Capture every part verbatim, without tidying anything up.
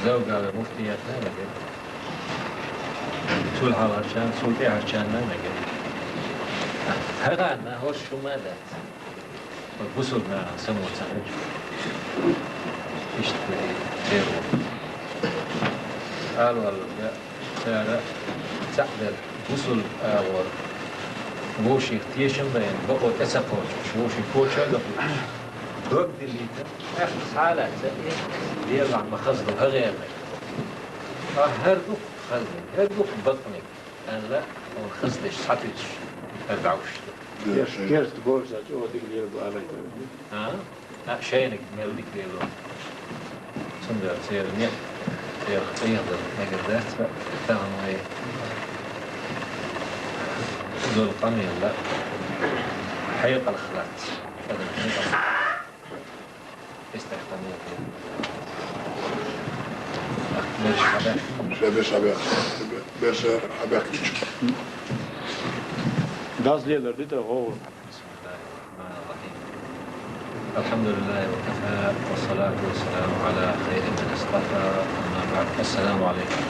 Саугара муфтиятна мегар. Цул хьалхарчарна, цул тӀехьарчарна мегар. ХӀара хӀанз хӀорш хӀума дац. Бусулба наха само ца хилча. Иштта церон. Ала валлалга цара цхьаъ дар бусулба агӀор вовшех тешам баьнна, бакъо тӀе ца кхочуш, вовшех коча а ца кхочуш. Дог диллийта, тӀаккха хьалаца, э, лелахь ма хаза ду, хӀа гӀернарг. Ткъа хӀара дукха хазаниг, хӀара дукха бакъниг, аьлла, хьуна хаза деш схьатуьйсуш, хӀара дӀауш ду. Керст, керст бовза чӀогӀа дика лелабу алайтар. А? А, шайниг мел дика лело. Цундела церан некъ, церан къеха дар мегар дац, тахан вай зул къамелла хьекъалх лац. Адам хьекъал. Эстехь къамел. Берш хьабаьхкича. Ша берш хьабаьхкича. Берш хьабаьхкича. Дас лелар ди тӀа гӀовгӀа. بسم الله الرحمن الرحيم. الحمد لله وكفى، والصلاة والسلام على خير من اصطفى، أما بعد. السلام عليكم.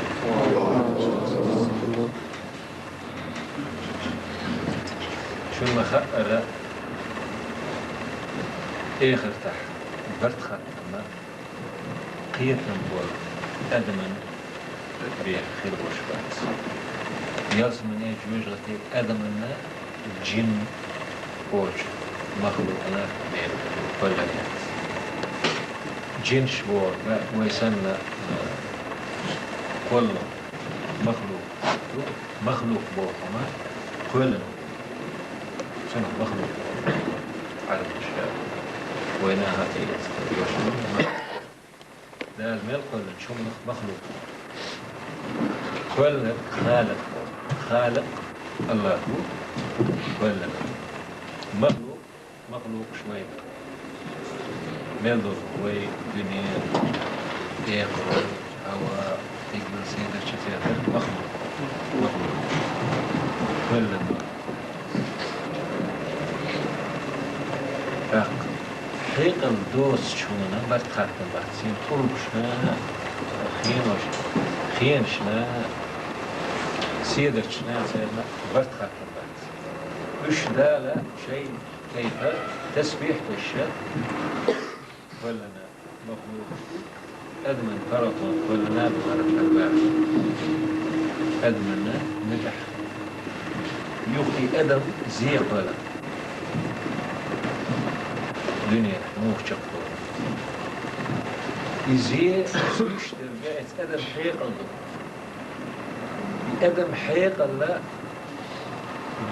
Шуна ма хаъара, эхартахь барт хаттам ма кхетам болу адаман бен хир болуш бац. Ялсамане, жоьжахате адаманна, жин кхочу махлукъана бен кхоьллина яц. Жинаш бохург вай санна, а, кхоллам махлукъ ду, махлукъ бохург ма кхоьллина. Цунах махлукъ боху Ӏарбаша, вайна а тӀеэца йош ду. Дала мел кхоьллинчу хӀуманах махлукъ. Кхоьллинарг Халикъ ву. Халикъ АллахӀ ву, кхоьллинарг. Махлукъ, махлукъаш вай. Мел долу вай дуьне, экхарой, хӀаваъ, дегнаш, седарча церан махлукъ. Махлукъ. Кхоьллина. ТӀаккха хьекъал доцучунна барт хаттам бац, цуьнан тӀулгашна, хеношна, хенашна, седарчашна церан барт хаттам бац. Уьш Дала шайн кайфа тасбихь деш кхоьллина махлукъ, адаман паргӀатонах кхоьллина а ду хӀара баьхна. Адаманна муьтӀахь. Юха и адам зе кхоьллина. Дуьненахь муха чекхдолу. И зе, уьш дерг а, эца адам хьекъал ду. И адам хьекъалла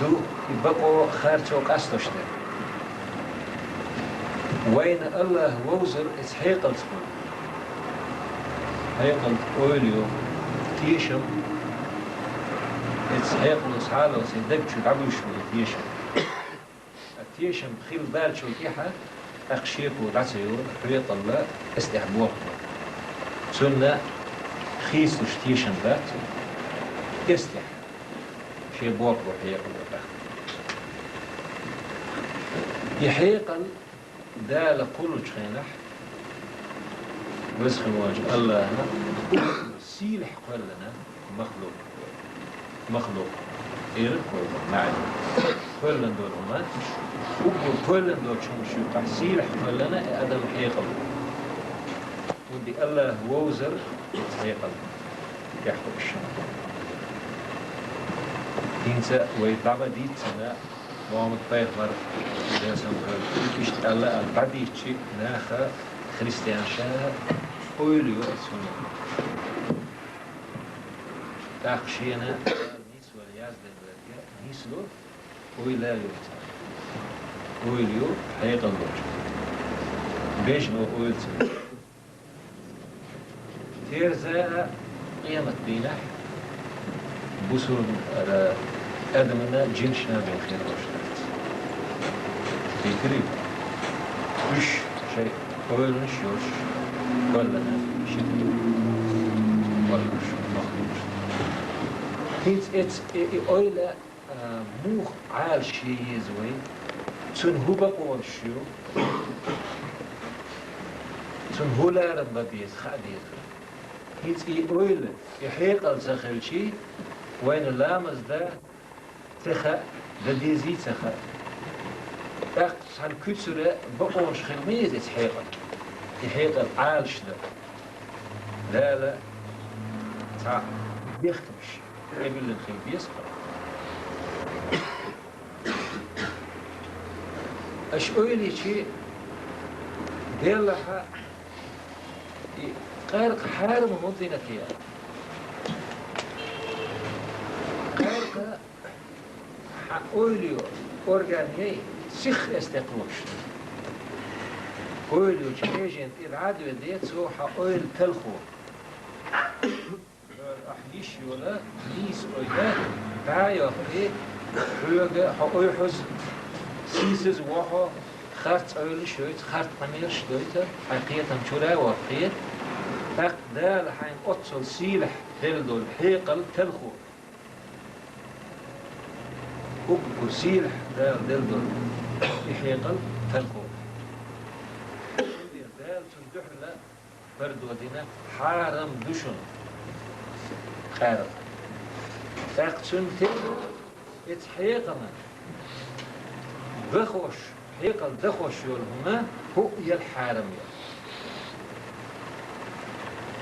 ду и бакъо харцо къастош дерг. Вайна АллахӀ вовзар эца хьекъалца хуьлу. Хьекъал ойла йо, тешам, эца хьекъало схьалалц сайн даг чу дӀабуьйш болу тешам. Ткъа тешам хилла баьллачул тӀаьхьа, тӀаккха шеко дӀа ца йора, хьекъалла эцтӀехь болх бо. Цунна хийцалуш тешам дац, эцтӀехь шен болх бо хьекъало тӀаккха. И хьекъал Дала кхуллучу хенахь, Веза-Воккхачу АллахӀа сийлахь кхоьллина махлукъ. Махлукъ. Эр кхоьллина, маьӀна. Кхоьллина долу хӀума, уггар кхоьллина долчу хӀуманаш юкъахь сийлахь кхоьллина и адам хьекъал. ХӀунда АллахӀ вовзар эца хьекъал тӀехь хууш. ХӀинца вай дӀа ма дийццина, Мухьаммад-пайхамар, Делан салам хуьлда цунна, иштта аьлла, аьлла дӀадийцча, наха, христианаша ойла йо эца хӀуманна. ТӀаккха шена нийсвала яздина верг нийса ду, ойла а йо цара. Ойла йо хьекъал долчу. Бежано ойла ца йо. Терза а къематдийнахь бусулба адамна, жинашна бен хир долуш дац. Дийцирий? Уьш шайн ойланаш йолуш, кхоьллина ши тайпа, кхоьллинарш, махлукъаш. ХӀинца эц-, и, и ойла А, муха Ӏалашъе еза вай? Цунна хӀун бакъонаш ю? Цунна хӀун ларам бан беза, хаа деза вай? ХӀинца и ойла, и хьекъал ца хилчий, вайна ламаз дан ца хаьа, дан дезий ца хаьа. ТӀаккха цхьана куьцара бакъонаш хила ма еза иза хьекъал. И хьекъал Ӏалашдан Дала цхьа бехкамаш тӀебиллина хила беза-кх. Аша ойла йича, деллахьа, и къаьркъа хьарам хӀунда дина те? Къаьркъа хьан ойла йо, орган яй, сиха эс тӀекхочуш. Ойла йолча хьежен тӀера дӀа а доьдий, цо хьан ойла талхо. Ахь йиш йола нийса ойла дӀа а йоккхий, хьоьга хьо ойхьаз, сийсаз во хьо, харц Ӏуьйраннаш йойту, харц къамелаш дойту, хьайн кхетам чура а воккхий, тӀаккха Дала хьайна оццул сийлахь делла долу хьекъал талхо. Уггар сийлахь Дала делла долу и хьекъал талхо. Цундела Дала цунна дуьхьал пардо дина, хьарам ду шуна къаьркъа. ТӀаккха цуьнан тера эца хьекъална дахош, хьекъал дахош йолу хӀума хӀуъа яла хьарам яра.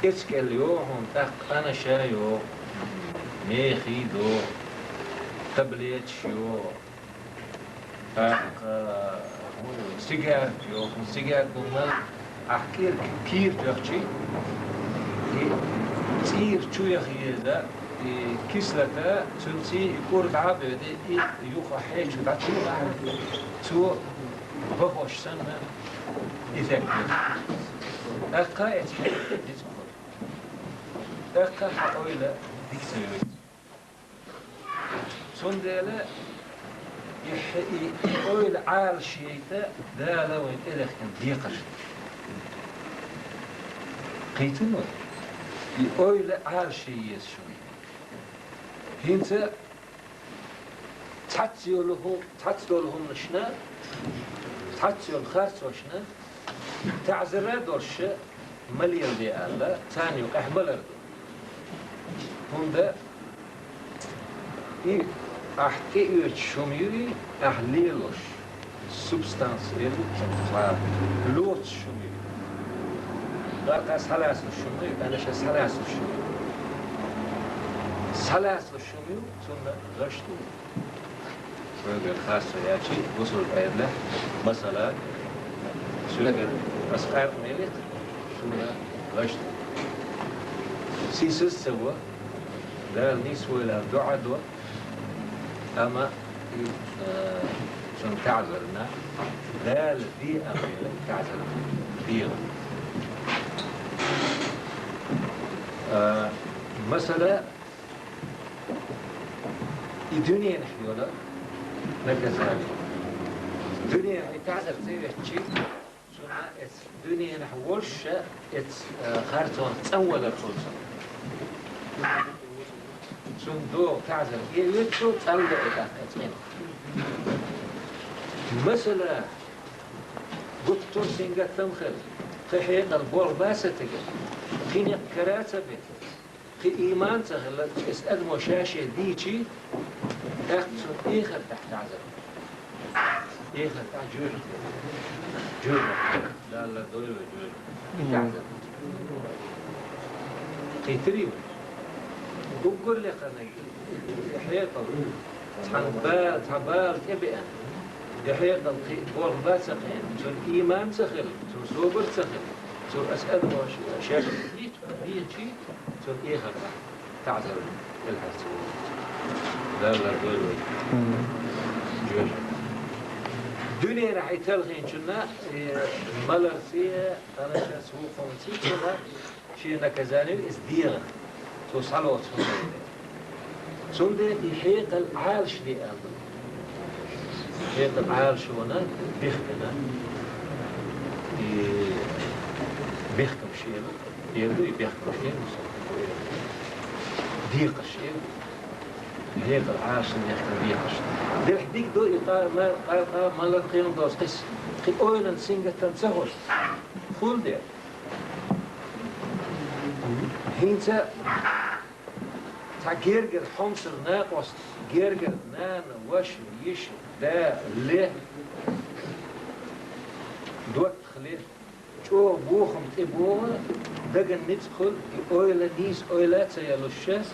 Эцкъелла йогӀу хьуна, тӀаккха анаша йогӀу, мехий догӀу, таблеташ йогӀу. ТӀаккха, э, сигарет йоху, сигарет хӀуманал ахь кӀира кийра тоьхчий, и цӀийра чу яха еза, и кислота, цуьнций и кӀур дӀа а боьдий, и юха хьечу дӀа чу а, цо бахош санна, эффект ю. ТӀаккха эцхьа дицкъ хуьлу. ТӀаккха хьан ойла дика ца йойту. Цундела и хье-, и ойла Ӏалашъяйта Дала вайн тӀелехкина декхарш. Кхийтина вай? И ойла Ӏалашъяй еза шуна. ХӀинца цхьацца йолу хӀу-, цхьацца долу хӀуманашна, цхьацца йолу харцошна таӀзар а долуш, ма леладе аьлла, царна юкъахь малар ду. ХӀунда и ахь тӀеоьцуш хӀума ю и, ахь лелош, субстанция эр ду, цхьа лоцуш хӀума ю. Къаркъа схьалацалуш хӀума ю, анаша схьалацалуш хӀума ю. Схьалацалуш хӀума ю, цунна гӀаш ду. Соьгара хасса яьлча, гусул Ӏедалехь, масала, соьгара ас къаьркъа мелита, шуна гӀашта. Сийсаз ца во, Дала нийсвойла дуӀа до, амма, э, цунна таӀзарна, Дала де а хила, таӀзар дегӀа. Э, масала, И дуьненахь йола наказание. Дуьненахь и таӀзар ца йоьттичи, цунна эц дуьненахь волуш эц, э, харцонах цӀанвалар хуьлу цунна. Цунна догӀу таӀзар тӀеоьцу, цӀалла и тӀаккха эц къинах. Масала, гуттар сингаттам хила, кхин хьекъал болх бац цигахь, кхин некъ кара ца бина. Кхин ийман ца хилла, иза адамо ша-ша дийчи, тӀаккха цунна эхартахь таӀзар. Эхартахь жоьжахатехь. Жоьжахатехь. Далла дойла жоьжахатехь. И таӀзар. Кхин тирий вай? Уггар лекханиг, хьекъал. Цхьана бала, цхьа бала тӀебеана. И хьекъал кхин болх бац цигахь, цунна ийман ца хилла, цунна собар ца хилла, цо аса адамо ша-ша дийчи, дийчи, цунна эхартахь таӀзар хила хьаьрца волу. Далла дойла вай. Мгм. Жоьжахатехь. Дуьненахь и талхийначунна, э, маларций, къаначарца, вукхунций, цунна шен наказание иза дегӀа. Цо схьалоцу хӀума. Цундела и хьекъал Ӏалашде аьлла. Хьекъал Ӏалашвана, бехкана. И бехкамаш эр ду, эр ду и бехкамаш эр ду. Декхарш эр ду. Хьекъал Ӏалашдан дехкан декхарш. Делахь дика ду и къа-, ма-, къа-, къа-, малар кхин доцу кхин. Кхин ойланан сингаттам ца хуьлу. Хул де. ХӀинца цхьа гергара хьомсара накъост, гергара нана, ваша, йиша, да, ле, доттагӀа ле, чӀогӀа бохам тӀебогӀа, даган ницкъ хуьлу, и ойла, нийса ойла а ца ялуш, шаьш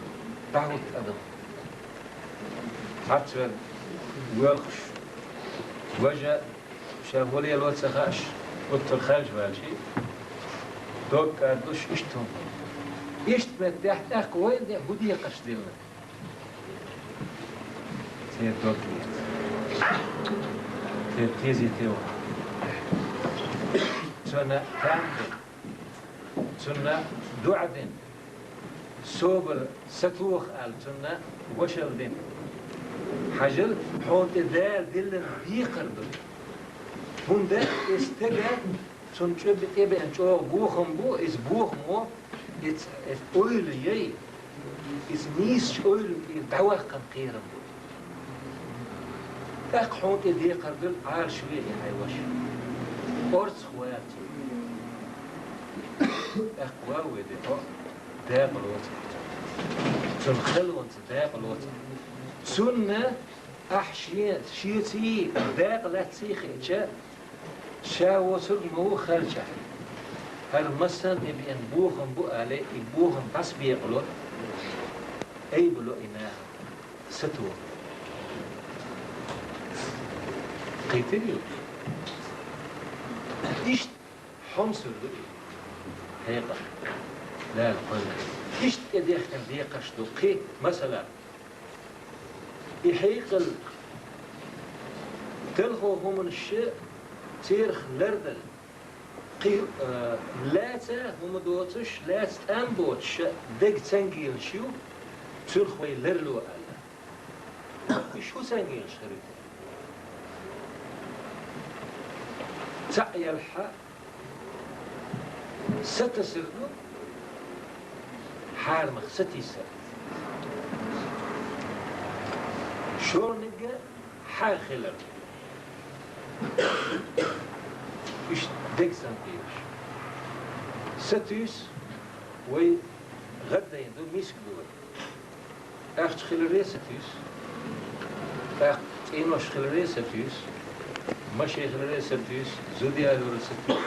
дӀахӀутту адам. Цхьацца вер воьлхуш, важа, ша хӀун лело ца хааш, уттар хаьржа ваьлча, дог кӀаддуш иштта хӀума. Иштта меттехь тӀаккха вайна де хӀун декхарш дилла? Церан дог леца. Церан тезете ваха. Цунна там дина. Цунна дуӀа дина. Собар сатоха аьлла, цунна вошал дина. Хьажал, хьуна тӀе Дала диллина декхар ду. ХӀунда и стага цунна чӀоьб-, тӀебеана чӀогӀа бохам бу, иза бохамо, иза, иза ойла яй, иза нийсачу ойла тӀера дӀаваккхана кхерам бу. ТӀаккха хьуна тӀе декхар ду Ӏалашве и хьайн ваша. Орцах ваьлла цо. ТӀаккха ван вай де, хьо дакъа лоцу. Цунна хелонца дакъа лоцу. Цунна ахь шен, шеца дакъа лаьцций хиъча, ша воцург ма ву хелча. ХӀара массарна тӀебеана бохам бу алий, и бохам дӀасабекъало, айбало и наха. Сатоха. Кхийтирий? Иштта хьомсара ду и хьекъал. Дала кхоьллина. Иштта тӀедехкина декхарш ду кхин, масала. И хьекъал, телхо хӀуманаш церах лардала. Кхин, а, лаьца хӀума доцуш, лаьца тӀам боцуш, дега цангийнаш ю, цуьнах вай ларло аьлла. Уьш хӀун цангийнаш хир ю те? Цхьаъ елахь, сатасар ду, хьарамах сатийсар. ШолгӀаниг хьагӀ хилар. Уьш дега цангийнаш. Сатуьйсу, вай гӀаддайна ду, миска ду вай. Ахча хиларе сатуьйсу. ТӀаккха цӀенош хиларе сатуьйсу. Машен хиларе сатуьйсу. Зуда ялоре сатуьйсу.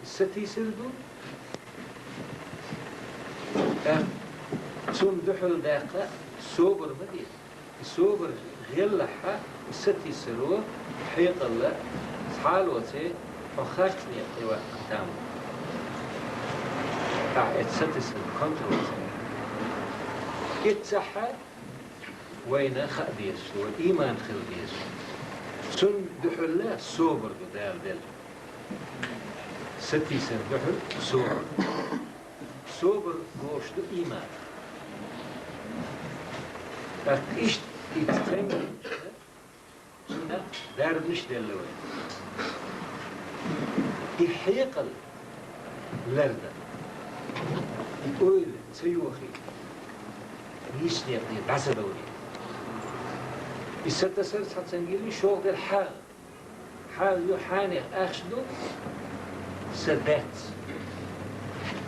Сатийсар ду. ТӀаккха цунна дуьхьал даккха собар ма де. И собар гӀеллахь, и сатийсаро хьекъал схьалоций, хьо харцнехь тӀеваккха там. Ахь эцу сатийсар контроль ца яхь. Иццахь вайна хаа дезаш, вай ийман хила дезаш. Цунна дуьхьал собар ду Дала делла. Сатийсар дуьхьал собар. Собар бохуш ду ийман. ТӀаккха иштта и цхьаьнгга цунна дарбанаш делла вай. И хьекъал лардан. И ойла ца йохий. Нийсачу некъе дӀа ца довлий. И сатасар цхьа цангийнаш, шолгӀа дерг хьагӀ. ХьагӀ ю, хьагӀех ахча ду, са дац.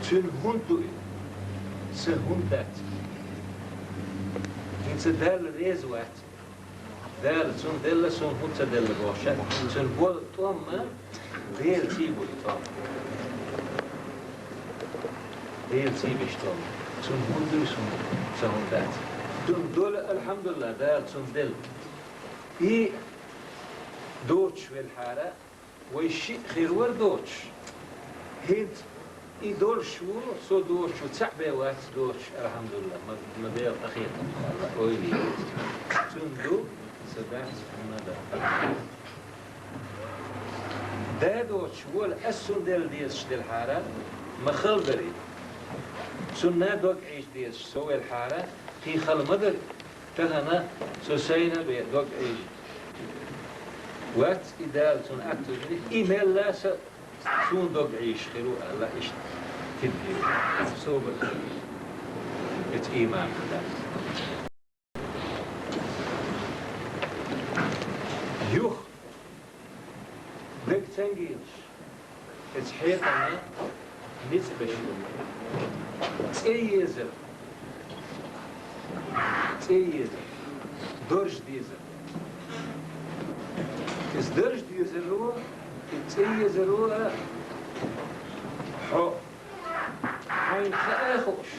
Цуьнан хӀунда ду и? Сан хӀунда дац? ХӀинца Далла реза вац. Дала цунна делла, суна хӀунда ца делла бохуш, цуьнан болу тӀом ма Делан цӀий бу и тӀом. Делан цӀий беш тӀом. Цунна хӀунда ду и, суна сан хӀунда дац? Цунна долу, алхьамдулиллахӀ, Дала цунна делла. И доцуш велхьара, вай шиъ хир вара доцуш. ХӀинца и долуш ву, со доцуш ву, цхьаъ бен вац доцуш, алхьамдулиллахӀ, ма, ма Дела къахетам, Алла ойла йойла. Цунна ду, сан дац, хӀунда дац. Да доцуш вола, ас цунна делла дезаш делхьара, ма хала дара и. Цунна дог Ӏийша дезаш со велхьара, кхин хала ма дара. Тахана со сайна бен дог Ӏийша вац, и Дала цунна атта вина, и мелла а сан, суна дог Ӏийша хир ву аьлла, иштта тидде собар хир ву. Эца ийман хир дац. Юха дега цангийнаш. Эца хьекъална ницкъ беш ду. ЦӀе езар. ЦӀе езар. Дарж дезар. Иза дарж дезаро, и цӀе езаро а хьо хьайна хаа хууш.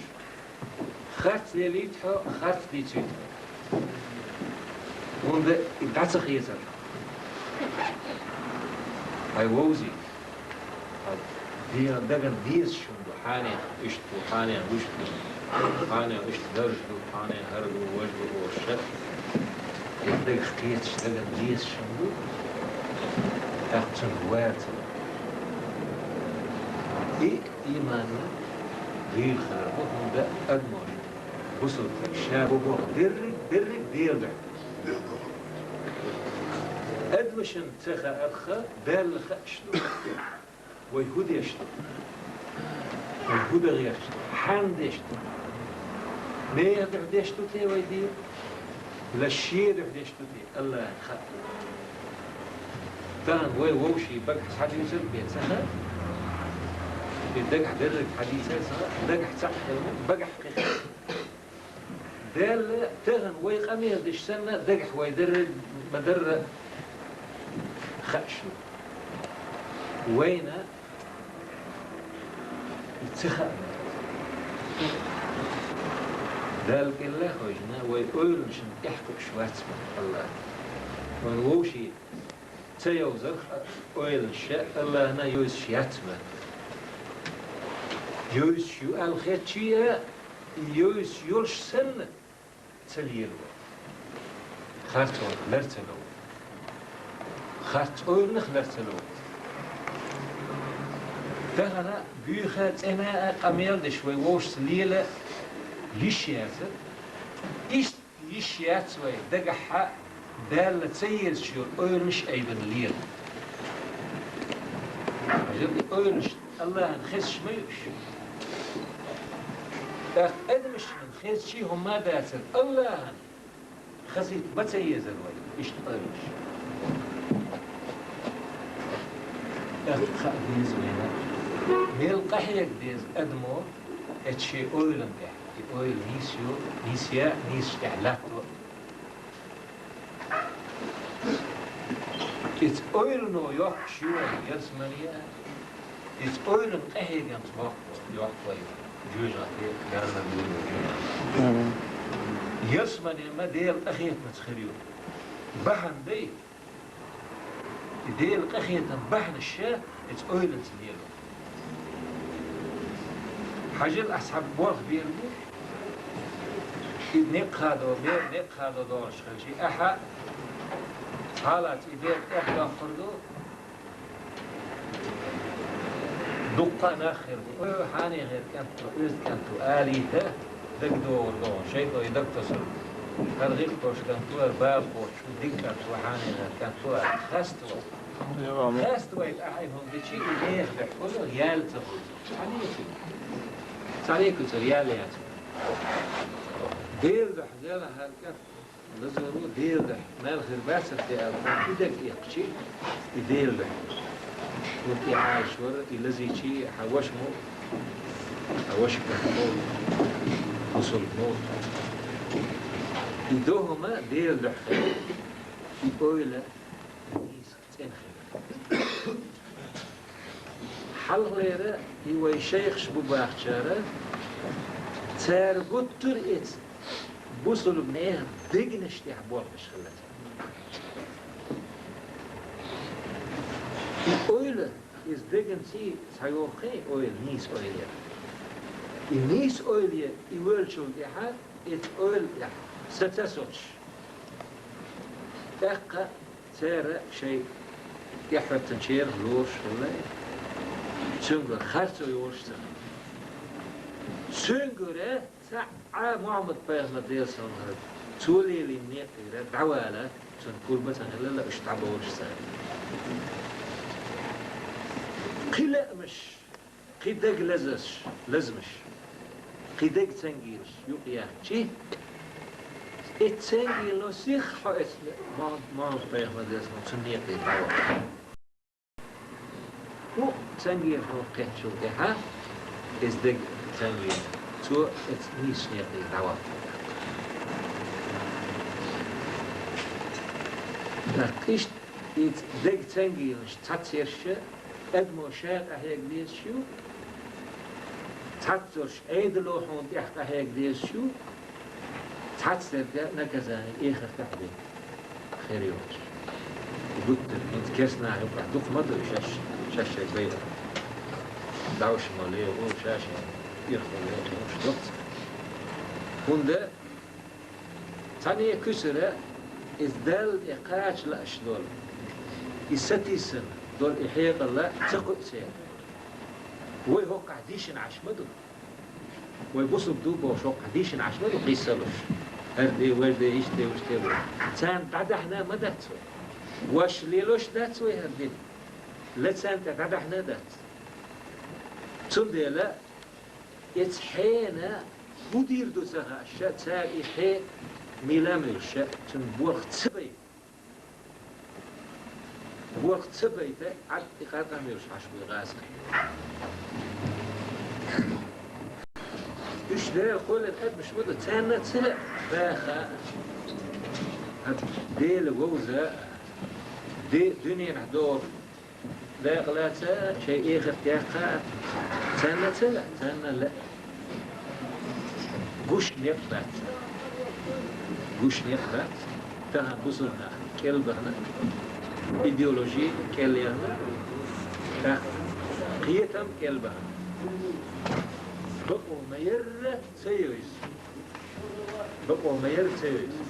Харц лелийта хьо, харц дийцийта хьо. ХӀунда и дӀа ца хезар. Хьай вовзийта. Хьай дегӀан даган дезаш хӀума ду, хьанех иштта ду, хьанех вуьшта ду, хьанех иштта дарж ду, хьанех хӀара ду, важа ду, оша. И дагах кхеташ, даган дезаш хӀума ду. ТӀаккха цунах ваьр ца ло. И иманна гӀийла хилар бу, хӀунда адамаш, бусалба стаг ша бу боху дерриг, дерриг Дела дуьхьа. Адамашна ца хаьарх, Далла хууш ду. Вай хӀун деш ду? Вай хӀун дан гӀерташ ду? Хьанна деш ду? Нехан дуьхьа деш ду те вай дела? Ла шен дуьхьа деш ду те? Аллахьна хаа. Тахана вай вовшийн багахь схьадуьйцург бен ца хаьа. И дагахь дерриг схьадийцар ца хаьа, дагахь цхьаъ хилла, багахь кхин хилла. Далла тахана вай къамел деш санна, дагахь вай дерриг ма-дарра хууш ду. Вайна и ца хаьа. Далла кӀелла хойшна, вай ойланашна тӀехь кхуьуш вац ма Аллахь. Вайн вовшийн ца йовзарх ойланаш Аллахьна йовзаш яц ма. Йовзаш ю аьлла хетчий а, и йовзаш йолуш санна, ца лело. Харцонах лар ца ло. Харц ойланах лар ца ло. Тахана буьйха цӀена а къамел деш вай вовшашца лела йиш яцара. Иштта йиш яц вай дагахь Далла ца езаш йолу ойланаш айбина лела. Хьажал и ойланаш Аллахьна хезаш ма ю уьш. ТӀаккха адамашна хезчий хӀумма а дацара, Аллахьна хазийта ма ца езара вай иштта ойланаш. ТӀаккха хаа деза вайна, мел къахьега деза адамо эцу шен ойланна тӀехь. И ойла нийса ю, нийса я, нийсачу тӀехь латто. Иза ойлано йоккхуш ю вай ялсамане а, иза ойланан къахьегамца йоккху, йоккху вай жоьжахате, гарнара лело жоьжахате. Мгм. Ялсамане ма Дела къахетамца хир ю. Бахьана дай, и Дела къахетам бахьанаш ша иза ойланца лело. Хьажал, ахь цхьа болх бийр бу, и некъ хадо, бер некъ хадо долуш хилчий, ахьа цхьалаца и бер тӀехдоккхур ду, дуккха а нах хир бу. Ой, хьанехера кӀант ву, оьзда кӀант ву, алийта, дагадогӀур догӀу, шайтӀой дага тосур. ХӀара гӀиллакхош кӀант ву, хӀара бала кхочуш ву, дика кӀант ву, хьанехера кӀант ву, аьлла, хаставал. Хаставайта ахьа и хӀума дичи, и нехан дуьхьа хуьлу, яьлла ца хуьлу. Цхьаьна ю цуьнан. Цхьаьна ю цуьнан, яьлла яц. Делан дуьхьа лела хӀара кӀант. Лазаро Делан дуьхьа мел хир бацара те аьлла, и дага эккхачи, и Делан дуьхьа. Вот и Ӏалаш вара, и лазийчи, хьан ваша мо, хьан ваша кӀант мо, бусалба мо. И догӀма Делан дуьхьа хир, и ойла нийса цӀена хир. Хьалхалера и вай шайхаш бу бахчара, цара гуттар а эца бусалба нехан дегнаш тӀехь болх беш хилла цара. И ойла, иза дегнаций схьайоххий ойла, нийса ойла яра. И нийса ойла я, и воьллачул тӀаьхьа, эца ойла тӀехь са ца соцуш. ТӀаккха цара шайн тӀехӀоьттинчарах лоруш хилла, цуьнгара харцо йолуш ца хилла. Цуьнгара цхьа а Мухьаммад-пайхамар, Делан салам хуьлда цунна, цо лелийна некъера дӀавала, цунна курба ца хилла, уьш дӀаболуш ца хилла. Кхин лаамаш, кхин дага лазаш, лазамаш, кхин дага цангийлаш юкъаяьхчи, и цангийло сихха хьо эцна Мухьаммад-пайхамар, Делан салам хуьлда цунна, цунна некъера дӀавала. ХӀу цангийло кхеччул тӀаьхьа, иза дага цангийло Цо эцу нийсачу некъе дӀавахана. ТӀаккха иштта иза дег цангийнаш цхьацца ерш, адамо ша къахьега дезаш ю, цхьаццарш Ӏедало хьуна тӀехь къахьега дезаш ю, цхьаццадарга наказание эхартахь бен. Хир йолуш. Гуттар, хӀинца керстанахь юкъахь дукха ма ду шаьш, шаьш шайн байра. Давшамале, о, шаьш ирхале, хӀумаш доцца. ХӀунда цхьана куьсара иза Далла тӀе кхача лааш долу, и сатийсана долу и хьекъал ца кхуьу церан. Вай хӀокхахь дийшина Ӏаш ма ду. Вай бусург ду бохуш, хӀокхахь дийшина Ӏаш ма ду кхийсалуш. ХӀара де, важа де, иштта де, уьш де бу. Царна дӀадаьхьна ма дац вай. Ваш лелош дац вай хӀара дин. Ла царна тӀе дӀадаьхьна дац. Цундела эца хьенан хӀун дийр ду ца хаа, ша цара и хье мила муьлуш, ша цуьнан болх ца бай. Болх ца байта, Ӏад и къаркъа муьлуш хьаш буй гӀазкхи. Уьш дера кхоьллина адамаш ма ду, царна ца лаьа баха. ХӀара Дела вовза, де дуьненахь догӀу дакъа лаца, шайн эхарт яккха, царна ца лаьа, царна лаьа. Гуш некъ дац. Гуш некъ дац. Тахана бусурнах кӀел бахана, идеологи кӀел яхана, тӀаккха кхетам кӀел бахана. Бакъо ма ярра ца йойза. Бакъо ма ярра ца йойза.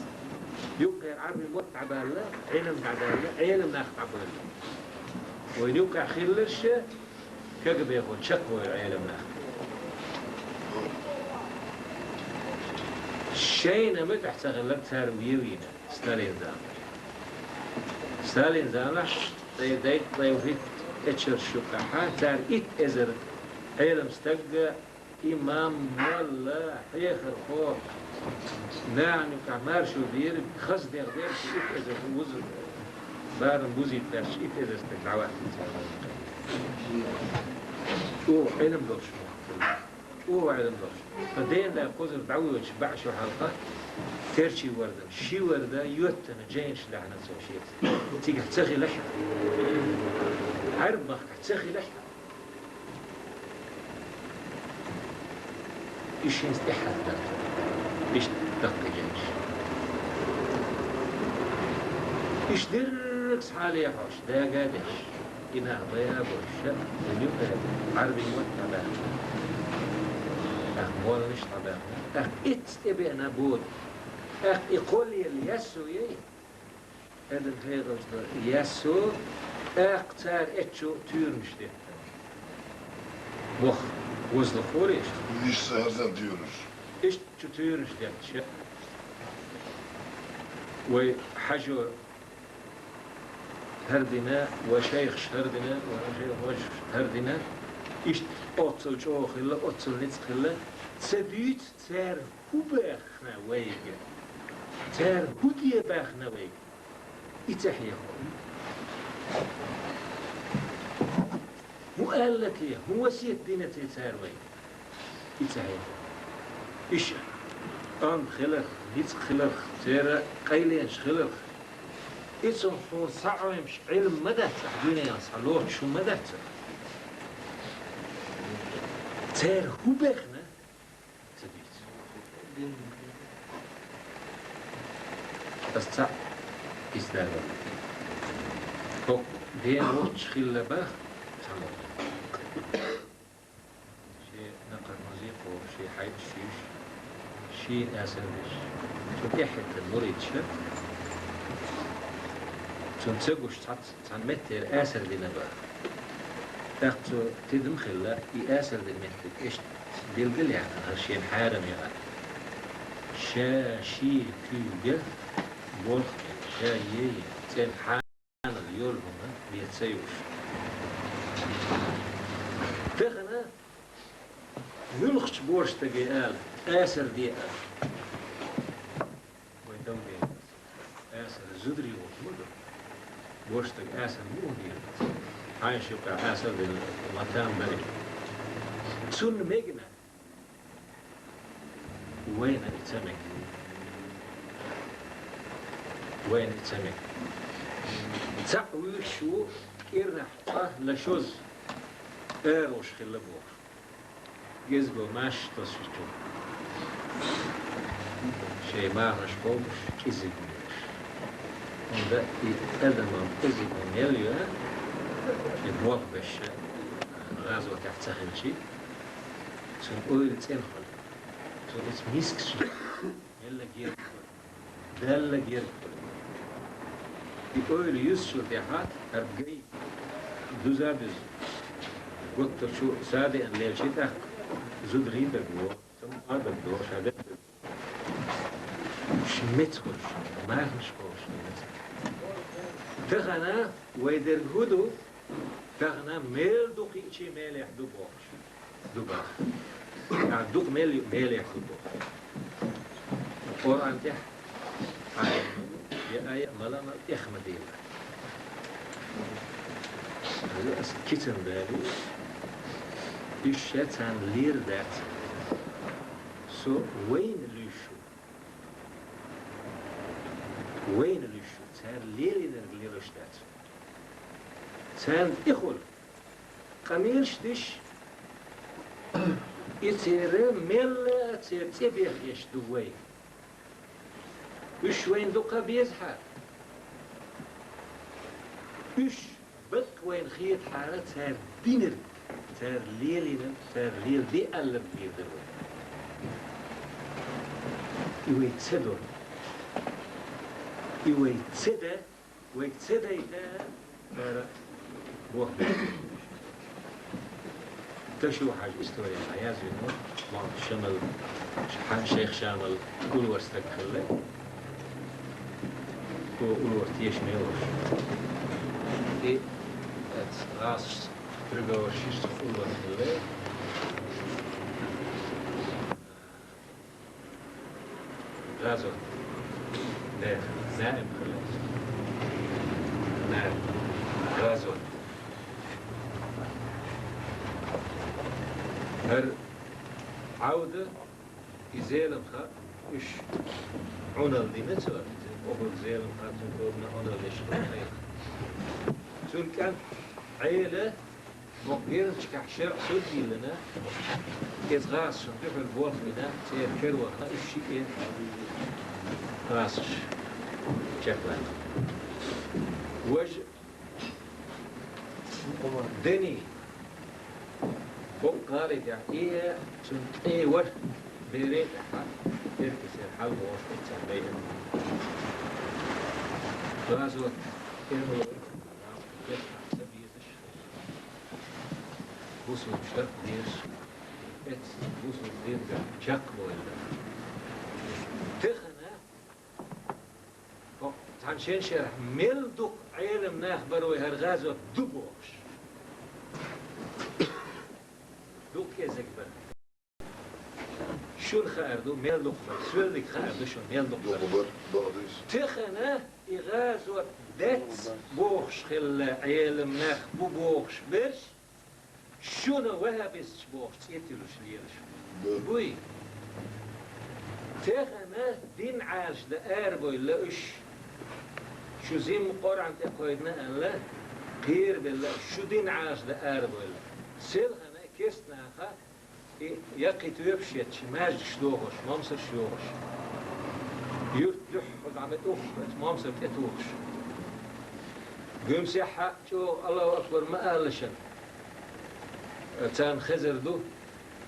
Юккъера Ӏарбийн мотт дӀабаьлла, Ӏелам дӀадаьлла, Ӏелам нах дӀабевлла. Вайн юккъехь хилларш КГБ-хо чекхвойра Ӏелам нах. Шайна муьтӀахь ца хилларг цара вен вийна Сталин заманахь. Сталин заманахь ткъе дайта, ткъе хӀитта эчарш юккъехь цара итт эзар Ӏелам стаг, имам, молла, хьехархо, нахана юккъехь маршо дийриг, хаза дегӀ дерг итт эзар вуза, барам бузийта лаьтташ итт эзар стаг дӀаваттийна цара. ЧӀогӀа Ӏилма долуш мохк хилла. ЧӀогӀа Ӏилма долуш. Ткъа дена да кхузара дӀавоьдуш баьӀ шо хьалха, Терчи-Вардан, ши варда йоьттина жайнаш лаьхьна цо шеца. Цигахь ца хилахь. Ӏарб-махкахь ца хилахь. Уьш хӀинца тӀаьхьа дара. Иштта даккхийчу. Уьш дерриг схьа а лехьош, дага а деш, и нах бая а бой, ша, вайн юкъера Ӏарбийн мотт дӀабаьхна, тӀаккха молланаш дӀабаьхна, тӀаккха эцца тӀебеана бода, тӀаккха и кхоллаелла яьссо яй, Адам хьекъалца яьссо, тӀаккха цара эцчу туьйранаш деттара. Ваха, вазлахора иштта. Иштта хӀарзан туьйранаш. Иштта чу туьйранаш детташ. Вай хьажо хӀара дина, вай шайхаш хӀара дина, вай шайхаш хӀара дина. Иштта оццул чӀогӀа хилла, оццул ницкъ хилла. Ца дуьйцу цара хӀун баьхна вайга? Цара хӀун де баьхна вайга? И ца хьехо. ХӀун аьлла те, хӀун васет дина те цара вайга? И ца хьехо. Иша, амма хиларх, ницкъ хиларх, церан къайленаш хиларх. Ицунах хьуна схьа Ӏемаш Ӏилма ма дац, ахь дуьненахь схьа лоцуш хӀума ма дац. Цара хӀун баьхна? Ца дуьйцу. Ас цхьаъ истагӀа. ХӀокху ден воццуш хилла бах, цхьаммо. Шен накхармазий кхо, шен хьайбаш шуьйш, шийна асар деш. Цу тӀехьеттан муридаш. Цунна ца гуш цхьацца цхьана меттера асар дина бах. ТӀаккха цо тидам хилла, и асар дина меттиг иштта билгал яьккхина хӀара шена хьарам яхар. Ша шен куьйга болх бен, ша ен, цӀена хьанал йолу хӀума бен ца юуш. Тахана муьлххачу боьрша стаге ала, асар де ала. Вай дов ден. Асар зударий ву ма ду. Боьрша стаг асар муха дийр? Хьайша юкъа асар дина ма там бари. Цунна мегна. Вайна и ца мег. Вайна и ца мег. Цхьаъ вуьйш ву кӀирнахь къа лашоз аравеш хилла бохуш. Гезго маш тосучу. Шайн бахарш кхобуш, кӀезиг вуьйш. ХӀунда и адаман кӀезиг мел ю, и болх беш, гӀазотехь ца хилчи, цуьнан ойла цӀена хуьлу. Цуьнан иза мискачу мелла герга хуьлу. Далла герга хуьлу. И ойла юьсучул тӀаьхьа хӀара гай дуза а дуьзна, готтачу садеана лелчи тӀаккха зударий даг во, цамма а даг до, ша даг до. Уьш меца хуьлуш, мархаш кхобуш меца. Тахана вай дерг хӀун ду? Тахана мел дукха хиъчий мелехь ду бохуш. Ду баха. А дукха мел ю, мелехь ду боху. Къуръан тӀехь а, я ая мала-мала тӀех ма дийла. Аса кицан бали, уьш ша царна лер дац. Со вайна луьйш ву. Вайна луьйш ву, цара лелийнарг лелош дац. Царна тӀехула къамелаш деш, и церан мелла а церан цӀе бехъеш ду вай. Уьш вайна дукха безахьара. Уьш бакъ вайна хетахьара цара динарг, цара лелийнарг, цара леладе аьлларг леладар вай. И вай ца до. И вай ца да. Вайга ца дайта, цара боху. Ташо-Хьаьжа история дӀаязвина, Мохьмад Шамал, Ша-, Шайх Шамал уллора стаг хилла. Цо уллора тешаме а волуш. И оцу гӀазкхаша приговор шишша уллора хилла. ГӀазот. Де, даим хилла. Де, гӀазот. ХӀара Ӏавда и Зелимха, уьш Ӏуналла дина цо, иза охур Зелимха, цуьнан когана Ӏуналла деш хилла. Цуьнан кӀант Ӏела боккха герзачкахь шарӀ суд йиллина, иза гӀазкхашна дуьхьал болх бина, церан кара вахана, уьш шиъ гӀазкхаша чекхваьлла. Важа Дени, боккха гӀали тӀехь, и цуьнан ткъе ворхӀ бере а тӀехь, эркасера хьалабохуш оццул байина. ГӀазот эрмалой ца безаш, бусулба штат дезаш, эцна бусулба динга чекхбевлла. Тахана, хӀокху цхьана шен шарахь мел дукха Ӏелам нах бара вай хӀара гӀазот ду бохуш. Дукха кӀезиг бара. Шуна хаар ду, мел дукха бара. Соьллиг хаар ду шуна, мел дукха бара. Дукха бара, дукха дийс. Тахана и гӀазот дац бохуш хилла, Ӏелам нах бу бохуш берш, шуна ваххабисташ бохуш цӀе тиллуш лелаш. Да. Буй. Тахана дин Ӏалашдан арабевлла уьш. Шу зимма Къуръан тӀе кхойдина аьлла, кхерабелла, шу дин Ӏалашдан арабевлла. Селхана кестнаха И яккхий тоьпаш етташ, маьждигаш дохош, момсарш йохош. Юрт дуьххьал дӀа ма тӀуххьа, момсар тӀетухуш. Гуьмсехьа чӀогӀа Аллаху акбар ма аллашан, царна хезар ду,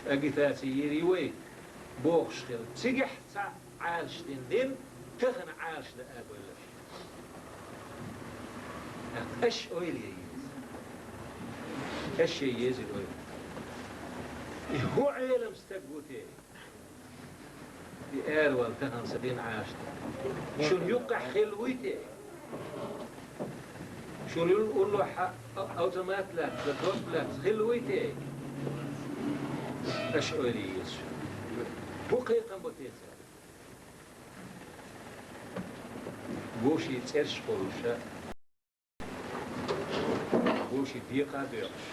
агитаци йийр ю вай, бохуш хилла. Цигахь цхьа Ӏалашдина дин, тахана Ӏалашдан а бевлла. Аша ойла яй еза. Аша яй еза ойла. И хӀун Ӏелам стаг ву те? И аравала тахана сан дин Ӏалашдан. Шуна юккъехь хилла вуй те? Шуна юл уллохь а-, автомат лаьцна, доп лаьцна хилла вуй те? Аша ойла яй еза шуна. ХӀун кхайкхам бу те цара? Вовшийн цӀераш кхуллуша, вовшийн декъа а доькъуш,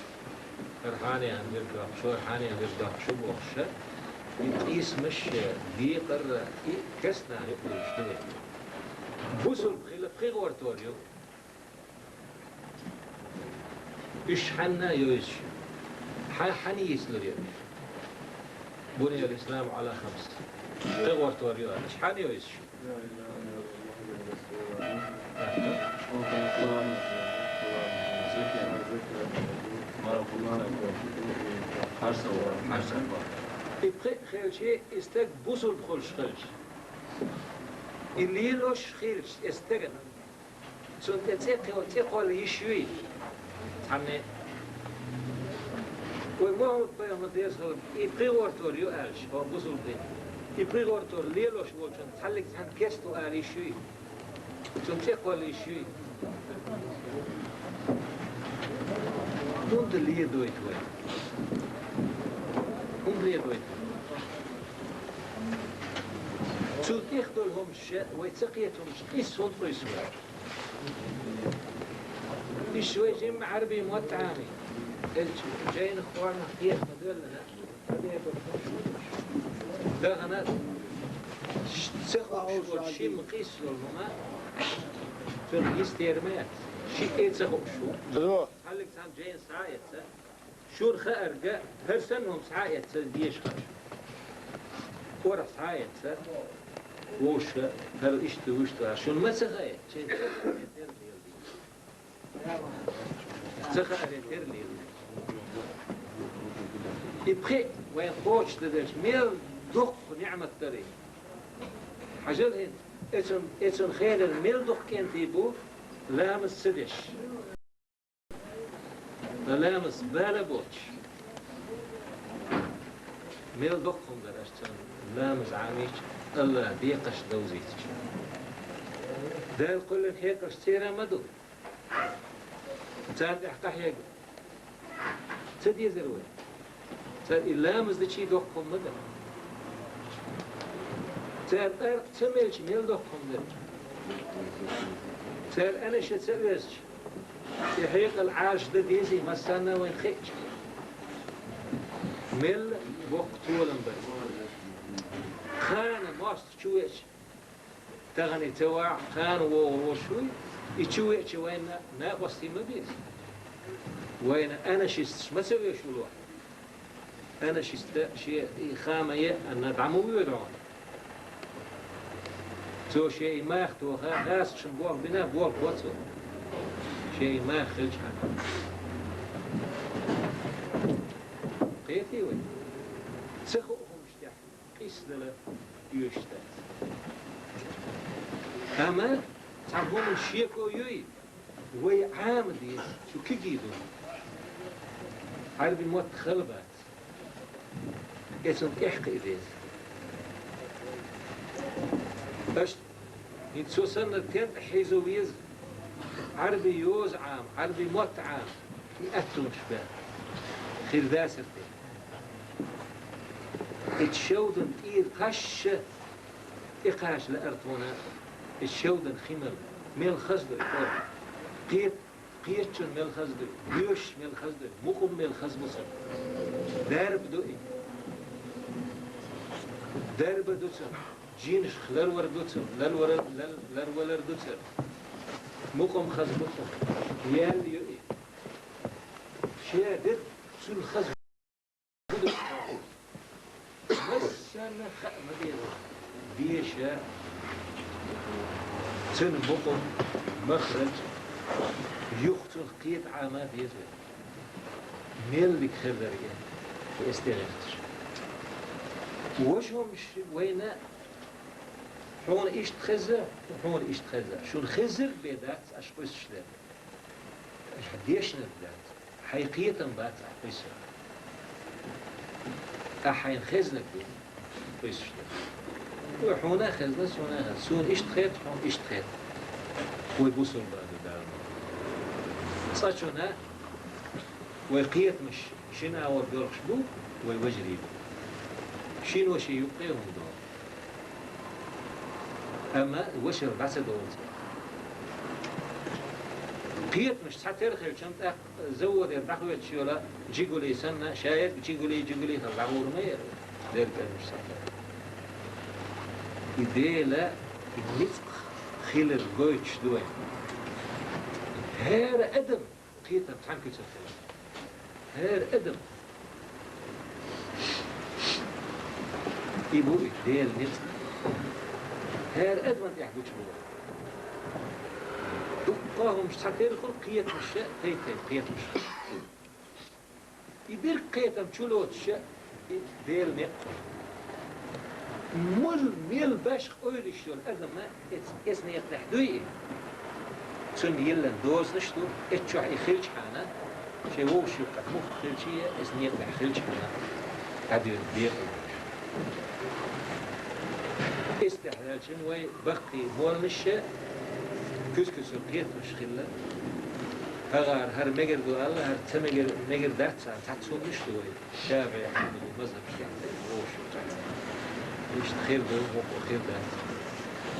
хӀара хьанехана вирд доккхуш, хӀара хьанехана вирд доккхуш бохуша, И къийсамаш, декъар, и кестнахьа юкъа долаш да вай. Бусалба хила пхи гӀортор ю. Уж хьанна йовзаш? Хьа-, хьан йийцалур я уж? بني الإسلام على خمس. Пхи гӀортор ю аьлча, хьан йовзаш? И пхи а хилча, и стаг бусалба хулаш хилча, и лелош хилча, и стагана цунна тӀе цӀи кхо-, цӀи кхолла йиш юй? Цхьанне. Вай Мухьаммад-пайхамар, Даьла салам, и пхи гӀортор ю аьлча, хьо бусалба дин, и пхи гӀортор лелош волчунна цхьаллиг цхьанна кесто ала йиш юй? Цунна цӀи кхолла йиш юй? ХӀунда ледойту вай? ХӀунда ледойту? Цул тӀех долу хӀумаш вай ца кхета хӀумаш, къийса хӀунда къуьйсу вай? Уьш вай жимма Ӏарбий мотт Ӏамий, элча жайнах, къонах кхета ма-доьллина. Дахана ца хууш волчу шимма къийса йолу хӀума, цунах йистера ма яц. Шиъ а ца хууш ву. Цхьаллиг цхьана жайна схьа а эцца, шуна хаарга, хӀара санна хӀума схьа а эцца, дезаш хаьа шуна. КӀорах схьа а эцца, вовшашка, хӀара иштта ву, иштта ву, шуна ма ца хаьа, шайн ца хаарехь тера лела деза. Ца хаарехь тера лела. И пхи а вайн кхочушдан дезаш мел доккха ниӀмат дарий. Хьажал хӀинца, эцун, эцун хенара мел дукха кӀентий бу ламаз ца деш. Ткъа ламаз бала боцуш, мел доккха хӀума дара аша царна ламаз Ӏамийча, АллахӀа декхарш довзуьйтуш. Дала кхоьллина хьекъалш церан ма ду. Царна тӀехь къахьега ца дезара вай? Цара и ламаз дича доккха хӀума ма дара. Цара тӀаркъа ца мелча мел доккха хӀума дара. Цара анаша ца оьзча, и хьекъал Ӏалашдан дезий массарна вайна хиъча? Мелла боккха толам бара. Кхана мостагӀа чу веача, тахана и ца вахь, кхана вогӀур волуш вуй, и чу веача вайна накъостий ма беза. Вайна анашисташ ма ца оьшу ву лохь. Анашиста шен и ха ма е аьнна, дӀа ма воьду хьуна. Цо шен и мах тоха, хасахшна болх бина, болх бо цо. Шен и мах хилчхьана. Кхетий вай? Ца хуу хӀумаш тӀехь къийсадала оьшуш дац. Амма цхьа хӀуманан шеко юй, вай Ӏама деза, цу кегий ду. Ӏарбий мотт хала бац. Эцунна тӀехь кхиа деза. Аша хӀинца цо санна тентӀа хьийзо веза, Ӏарбий йоза Ӏама, Ӏарбий мотт Ӏама, и аттонаш бен. Хир дацара те. И шевдан тӀера кхаьчча, тӀекхача лаьара тхуна, и шевдан хи мел, мел хаза ду и къора. Кхета Кхетачун мел хаза ду, доьшуш мел хаза ду, мукъам мел хаза бу цун. Дарба ду и. Дарба ду цун. Жинашх ларвар ду цун, ларвар, лар-, ларвалар ду цун. Мукъам хаза бу цун. Ял ю и. Шен дерг цул хаза Массарна хаа ма деза. Деша, цун мукъам, махраж, юха цунах кхета Ӏама деза вай. Меллиг хир дара и, эс тӀе гӀерташ. Ваша хӀумаш вайна, хьуна иштта хеза, хьуна иштта хеза. Шуна хезарг бен дац аша къуьсуш дерг. Аша дешнарг дац. Хьайн кхетам бац ахь къуьйсург. Ахь хьайна хезнарг ду къуьйсуш дерг. Вай хьуна а хезна, суна а хезна. Суна иштта хета, хьуна иштта хета. Вай бусалба ду Дала. Цкъачунна вай кхетамаш шина агӀор боьлхуш бу, вай вежарий бу. Шина ваша юккъе хӀума догӀу. Амма вашар дӀа ца долу цо. Кхетамаш цхьатера хилча, тӀаккха заводера дӀахоьттуш йолу Жигули санна, шаерг Жигули, Жигули хила дӀагӀур ма яра. Дерг аьлла сахьа. И Дела, и ницкъ хилар гойтуш ду вай. ХӀара адам кхетам цхьан куьцах хилар. ХӀара адам. И бу и Дела ницкъ. ХӀара адаман тӀехь гучу бу. Дуккха хӀумаш цхьатерра хуьлу кхетамаш, тайп-тайпа кхетамаш. И берриг кхетам чу лоцуш, и Делан некъ. Муьлха, мел башха ойла йиш йолу адам, эц-, эцу некъа тӀехь дуй и? Цунна йиллина дозанаш ду, эцу чохь и хилчхьана, шен вовшашкахь мухха хилчий, эцу некъа тӀехь хилчхьана, дӀадоьду декъал. Эцу тӀехь лелча вай баккхий молланаш, куьза-куьза кхетамаш хилла. ХӀара, хӀара мегар ду аьлла, хӀара ца мегар, мегар дац аьлла, цхьацца хӀуманаш ду вай. ШафиӀи, Хьанбали мазхӀаб шаьхьтехь вовшашкахь. Иштта хир ду, хӀокхо хир дац.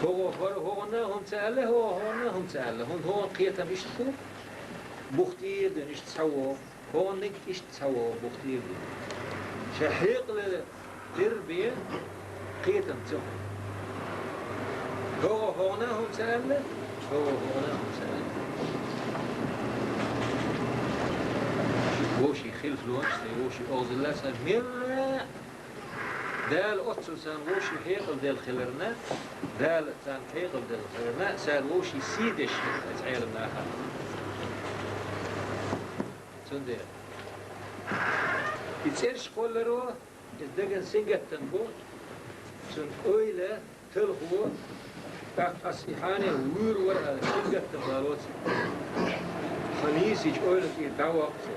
ХӀокхо хӀора-, хӀокхунна хӀума ца аьлла, хӀокхо хӀокхунна хӀума ца аьлла. ХӀунда хӀокхун кхетам иштта бу, бухтийр ду, иштта цхьа вогӀу. ХӀокхунниг иштта цхьа вогӀу, бухтийр ду. Шайн хьекъале дерг бен кхетам ца хуьлу. ХӀокхо хӀокхунна хӀума ца аьлла, хӀокхо хӀокхунна хӀума ца аьлла. Вовшийн хилфа лоруш, сайн вовшийн озалла ца мелла. Дала оццул царна вовшийн хьекъал делла хиларна, Дала царна хьекъал делла хиларна, цара вовшийн сий деш хилла иза Ӏелам наха. Цундела и цӀераш кхолларо, иза даган сингаттам бу, цуьнан ойла талхо, тӀаккха ас и хьанехь вуьйр вара аьлла, сингаттам лароца. Хан йийсича ойла тӀера дӀаваккха цо.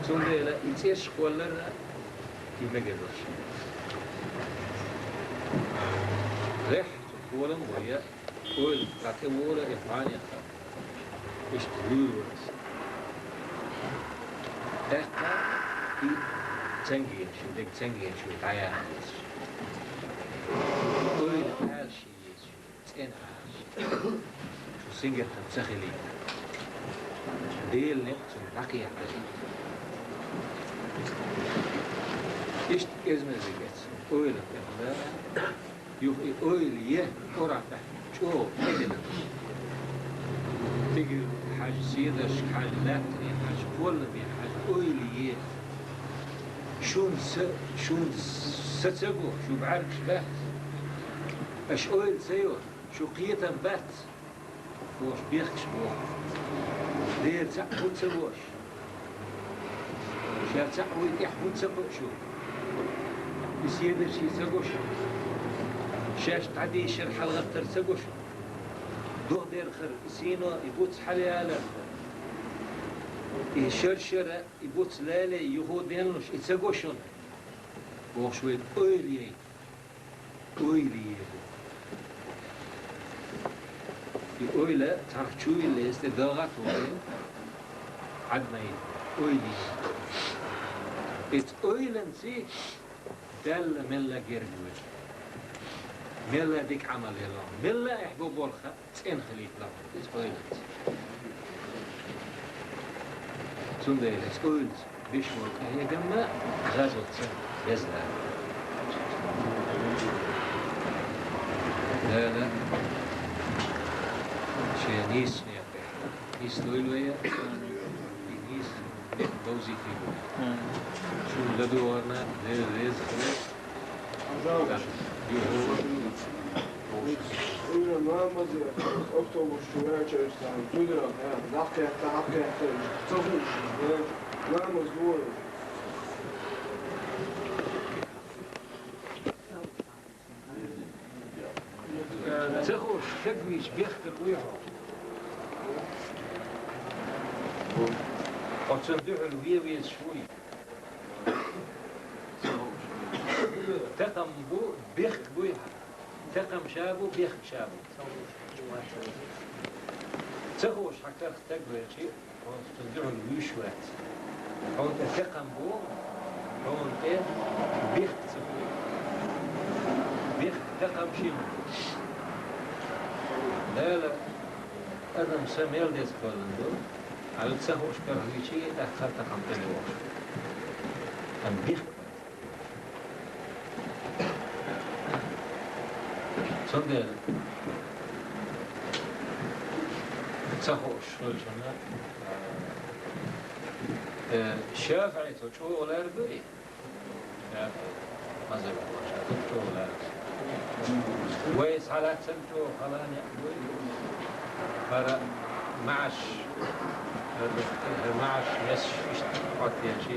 Цундела и цӀераш кхоллар а, и мегар вара шен. Лехь цу кхолам вая, ойла дӀа тӀе вола и хьанехь. Иштта вуьйр вара аса. ТӀаккха и цангенаш, дерриг цангенаш вуй дӀаяхьа дезаш. Ойла аьлла шен езаш, цӀена Ӏаш. Шу сингаттам ца хилийта. Делан некъ цунна дӀакхехьа. Иштта кӀезмезиг эца. Ойла тӀехь. Юха и ойла е, Къуръан тӀехь чӀогӀа тӀедиллина. Тигира хьажа, седаршка хьажа, лаьттане хьажа, кхолламе хьажа, ойла е. Шуна са, шуна са ца го, шу бӀаьргаш бац. Аша ойла ца йо, шу кхетам бац. Оша бехкаш боху. Дера цхьаъ хӀунда ца го аша? Ша цхьаъ вуй тӀехь хӀунда ца кхуьу шу? И седарший ца го шу? Шаьш дӀадийшар хьалагӀаттар ца го шу? Духадерхар, и сийно, и буц хьалаялар, и шаршара, и буц лале юху денлуш, и ца го шуна? Бохуш вай ойла яй. Ойла е. И ойла цхьаьна чу вилла, эс тӀе дагӀа а тухий, Ӏадмай ойла е. Эцу ойланций Далла мелла герга веза. Мелла дика Ӏамал елла. Мелла эхь бу болх а цӀена хилийта лаьа иза ойланца. Цундела иза ойланца беш волу къахьегамма гӀазотца беза. Дала шен нийсачу некъа тӀехь нисдойла вай, и нийса некъ довзийтийла вай. Шуна ладогӀарна Дела реза хила. Уьйра ламазе автобус чу ваьлча, цхьана зударах, хӀа, дӀакхетта, дӀакхетта, ца хууш, ламаз лора. Ца хууш, стаг вийча бехкар вуй хьо? Хьо цунна дуьхьал вен везаш вуй? Такхам бу, бехк буй хьан. Такхам ша бу, бехк ша бу. Ца хууш хьан карах стаг велчи, хьуна цунна дуьхьал вуьйш вац. Хьуна тӀе такхам бу, хьуна тӀе бехк ца бу. Бехк, такхам шина. Дала адам са мел деза кхоьллина ду, хьал ца хууш карах вийчи, тӀаккха хӀара такхам тӀе бохуш. Амма бехк бац. Цундела ца хууш хилча, э, ШафиӀийцо чӀогӀа лаьргуй, ШафиӀий мазхӀаб чӀогӀа лаьргуй. Вай схьалаьцна чӀогӀа хала некъ буй, хӀара маӀаш, хӀара маӀаш, месаш иштта хьоттаелча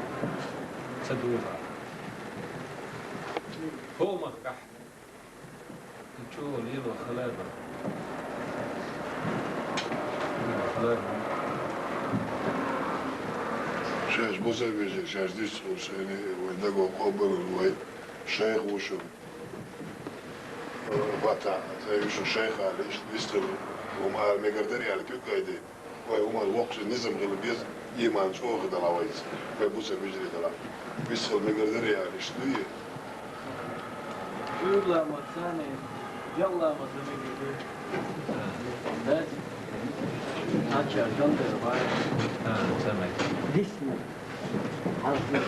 ца дуза. ХӀокху махкахь чӀогӀа лело хала бара. Шаьш бусалба вежарий, шаьш дистхуьлуш, шайна вайн дагахь къобалвина вай шайх ву шуна. Фатахь, цӀе ю шун шайх аьлла, иштта дистхила хӀума ала мегар дарий аьлла, куьг гайдина. Вай хӀуманна воккхачу низам хила беза, иман чӀогӀа хир дала вайца. Вай бусалба вежарий дала. Вист хила мегар дарий аьлла, иштта дуй? Уьйр ламаз санна, делкъа ламаз дан мегар ду. Дац? Ача, жан дер бай. А, ца мега. Дисна. Хьалхи.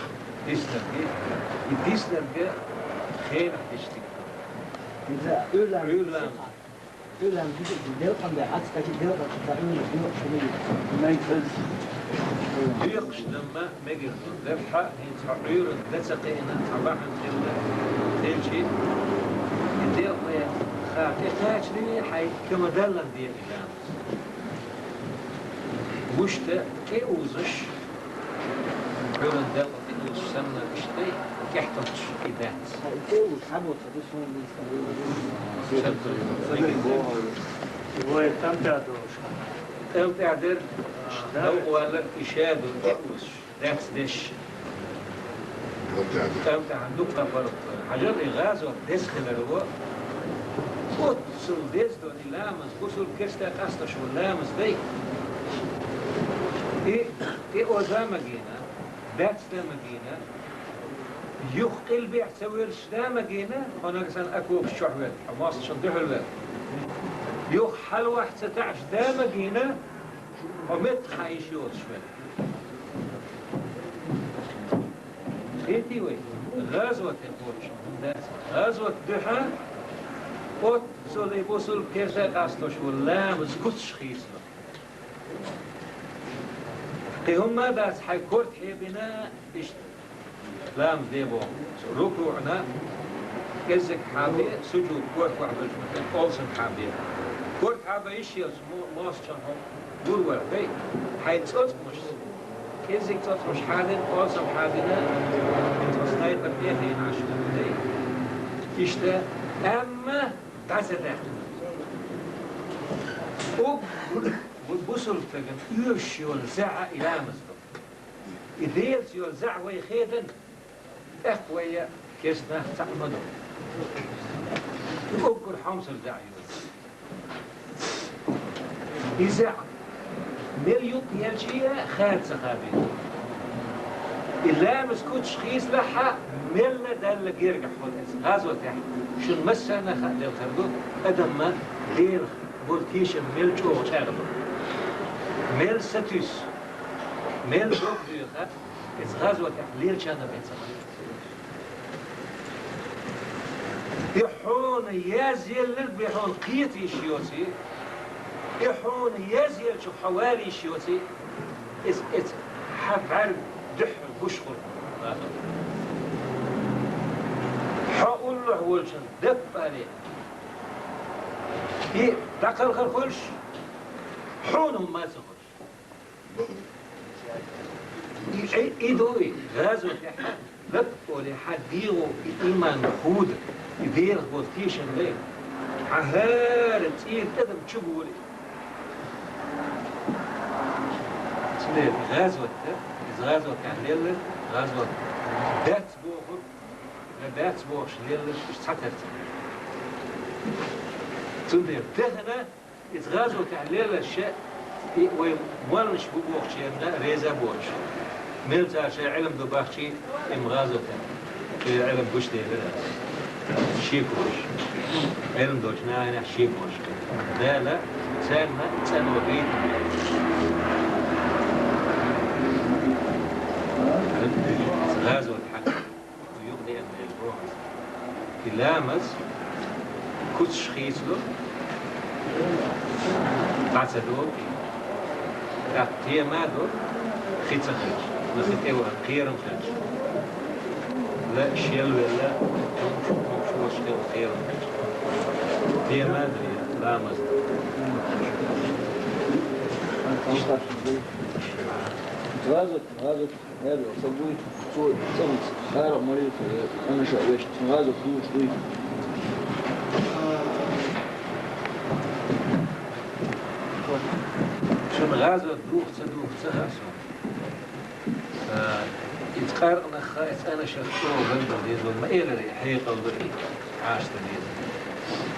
Диснарг. И диснарг хенахь дистиг. Иза уьйр ламаз. Уьйр ламаз. Делкъан бен хьац кхачи, делкъан чу таӀуьйна, делкъ шуна. Мегар. Декъаш дан ма мегар ду. Делкъа хьа, хӀинца хьо Ӏуьйранна дан ца кхиъна, цхьа бахьана хилла, хилчи, и делкъа хаа тӀекхачале, хьайн кема даллан декъа дан. Вуьшта тӀеузаш, Ӏуьйранна делкъа тӀеузаш санна, иштта тӀехтохуш и дац. ТӀеузаш хьан боцу? Вай тӀам тӀехь долуш. ТӀам тӀехь дерг, да, новкъа валларг и ша ду, тӀеузаш, дац деш. ТӀам тӀехь дуккха паргӀат. Хьажал, и гӀазот деза хилар ву. Оццул деза долу и ламаз, бусулба керста къастош волу ламаз дай. И, и оза ма гина, дац да ма гина. Юха къилбехь ца воьлуш да ма гина, хьо нагахь санна окопаш чохь вер, хьо мостагӀчунна дуьхьал вер. Юха хьалавахь ца таьӀаш да ма гина, хьо меттахь йиш йоцуш вер. Хетий вай? ГӀазоте кхочуш хӀума дац. ГӀазот дуьхьа оццул и бусулба керста къастош волу ламаз куцаш хийцало. Кхин хӀумма а дац, хьайн корта хьебина, иштта ламаз де боху. РукуӀна кӀеззиг хьабе, сужуд корта вахь белча ма хила, олсам хьабе. Корта хьаба йиш йолчу мо-, мостагӀчунна хьо гур вара, хӀей, хьайн цӀоцкъамаш, кӀеззиг цӀоцкъамаш хьадина, олсам хьадина, хӀинца снайпер тӀе а хиъна Ӏаш ву, хӀей. Иштта, амма дӀа ца даьккхина. Уггар бусулба стагана оьшуш йолу заьӀа и ламаз ду. И Делаца йолу заьӀа вай хедан, тӀаккха вай керста нах цхьаъ ма ду. Уггар хьомсара заьӀа йолу. И заьӀа мел юкъ елча а хада ца хабийта. И ламаз куцаш хийцалахь а, мелла Далла гергахь хуьлу иза. ГӀазотехь шуна массарна а хаа делхар ду, адаман Делах болу тешам мел чӀогӀа чӀагӀдо. Мел сатуьйсу, мел дог доьху, иза гӀазотехь лелачарна бен ца хилла. И хьуна язъелларг бен хьуна кхета йиш йоций, и хьуна язъеллачух хьо вала йиш йоций, иза, иза хьан бӀаьрг дуьххьара гуш хуьлу. Хьо уллохь волчун даппаре. И дӀакхалхар хуьлуш, хьуна хӀумма а ца хуьлуш. И, и, и ду и, гӀазотехь лап олий, хьан дегӀо и иман хӀуда, и Делах болу тешам лай, хьан хӀара цӀийра тӀадам чу гури. Цундела гӀазот, иза гӀазотехь лелла, гӀазот дац бохург, дац бохуш лелларш уьш цхьатарца. Цундела тахана иза гӀазотехь лелларш, и вай молланаш бу бохучерна реза а боцуш. Мел цара шайн Ӏилма ду бахчий, и гӀазотехь шайн Ӏилма гучуделира. Шеконаш. Ӏилма долчу наханехь шеконаш. Дала царна цӀано гайта. ГӀазот хьакъ. Юкъа деана дела боху. И ламаз, Куцаш хийцаду, дӀа ца догӀу, тӀаккха тема а ду, хи ца хилча, хи тӀе ваха кхерам хилча, ла шел велла, тумаш, тумаш волуш хила кхерам хилча. Тема а ду, ламаз ду. Гъазот, гъазот. Хьерла, ца буй, цо цӀанца, хьарам ма лийца, анаша вешта, гӀазот дуьйцуш дуй. Шуна гӀазот духу ца духу ца хаьа суна. А, иза къаркъанах хаьа, иза анашах чӀогӀа гандал деза, ма элира, и хьекъал ду и. Ӏашта деза.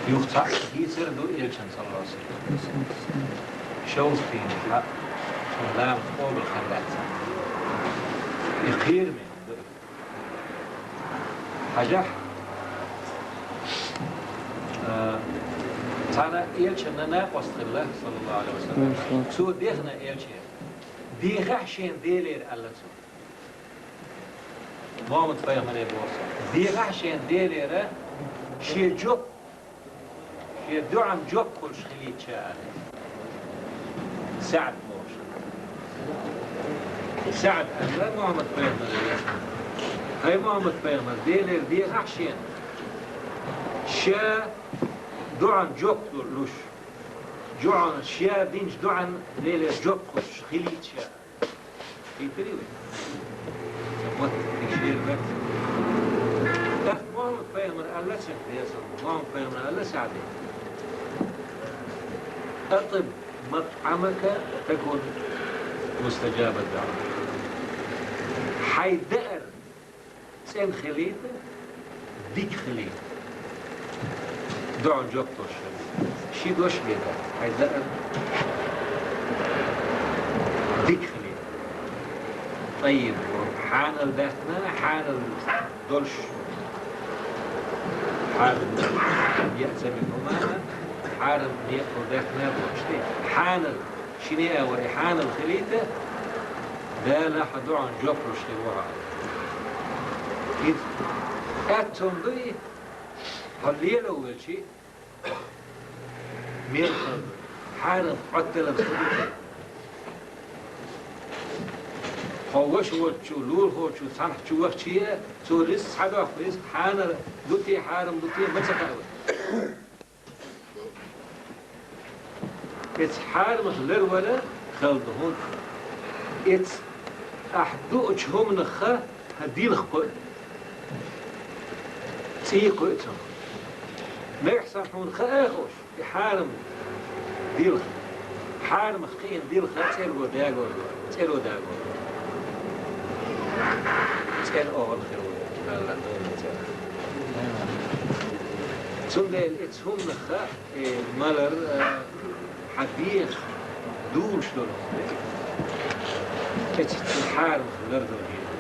Юха цхьаъ дийцар ду элчан, саллаллаху алейхи ва саллям. Шовзткъийна хьа, шун ламаз къобал хьан дац. И кхераме ду. Хьажахь, а, цхьана элчанна накъост хилла, саллаллаху алейхи ва саллям. Цо дехна элче. Дехахь шен Делера, аьлла цо. Мухьаммад пайхамаре боху цо. Дехахь шен Делера, шен жоп, шен дуьхьан жоп хуьлуш хилийта ша, аьлла. СаӀд бохуш. СаӀд аьлла Мухьаммад пайхамаре: «ХӀай Мухьаммад пайхамар, Делера дехахь шена, ша дуьхьан жоп луш, дуьхьан, ша динчу дуьхьан Делера жоп хуьлуш хилийта ша». Хийтарий вай? Мотт тишера бац. ТӀаккха Мухьаммад пайхамар аьлла цуьнга, Делера салам, Мухьаммад пайхамар аьлла СаӀде: «أطب مطعمك تكن مستجاب الدعوة». Хьайн даар цӀена хилийта, дика хилийта. Дуьхьан жоп луш хилийта. Ши дош бен дац, хьайн даар дика хилийта. ТӀаййиб, хьанал даьхна, хьанал долуш. Хьанал яа ца мега хӀума, хьарам некъал даьхна а болуш тӀе. Хьанал Шине а вара и хьанал хилийта, Дала хьан дуьхьан жоп луш хир ву хьо. Иза аьтту хӀума ду и, хьо лело велчи, мел хала ду. Хьарам Ӏотталар хӀун ду? Хьо ваша волчу, лулахочу, цхьанхьа чу вахчий а, цо ризкъ схьадоккху, ризкъ хьанал ду те, хьарам ду те, ма ца хаьа вай. Эца хьарамах ларвала хала ду, хӀунда эца ахь дуучу хӀуманах хьан дилха кхуьу, цӀий кхуьу цунах. Нагахь санна хьуна хаа а хууш, и хьарам дилха, хьарамах кхиъна дилха цӀерго дагор ду, цӀеро дагор ду. ЦӀена охьал хир ву, Аллах дуьйна цӀена. Цундела эца хӀуманах хьан Э, малар, э, хьан дегӀах дулуш долу. Эццахь хьарамах лардала деза.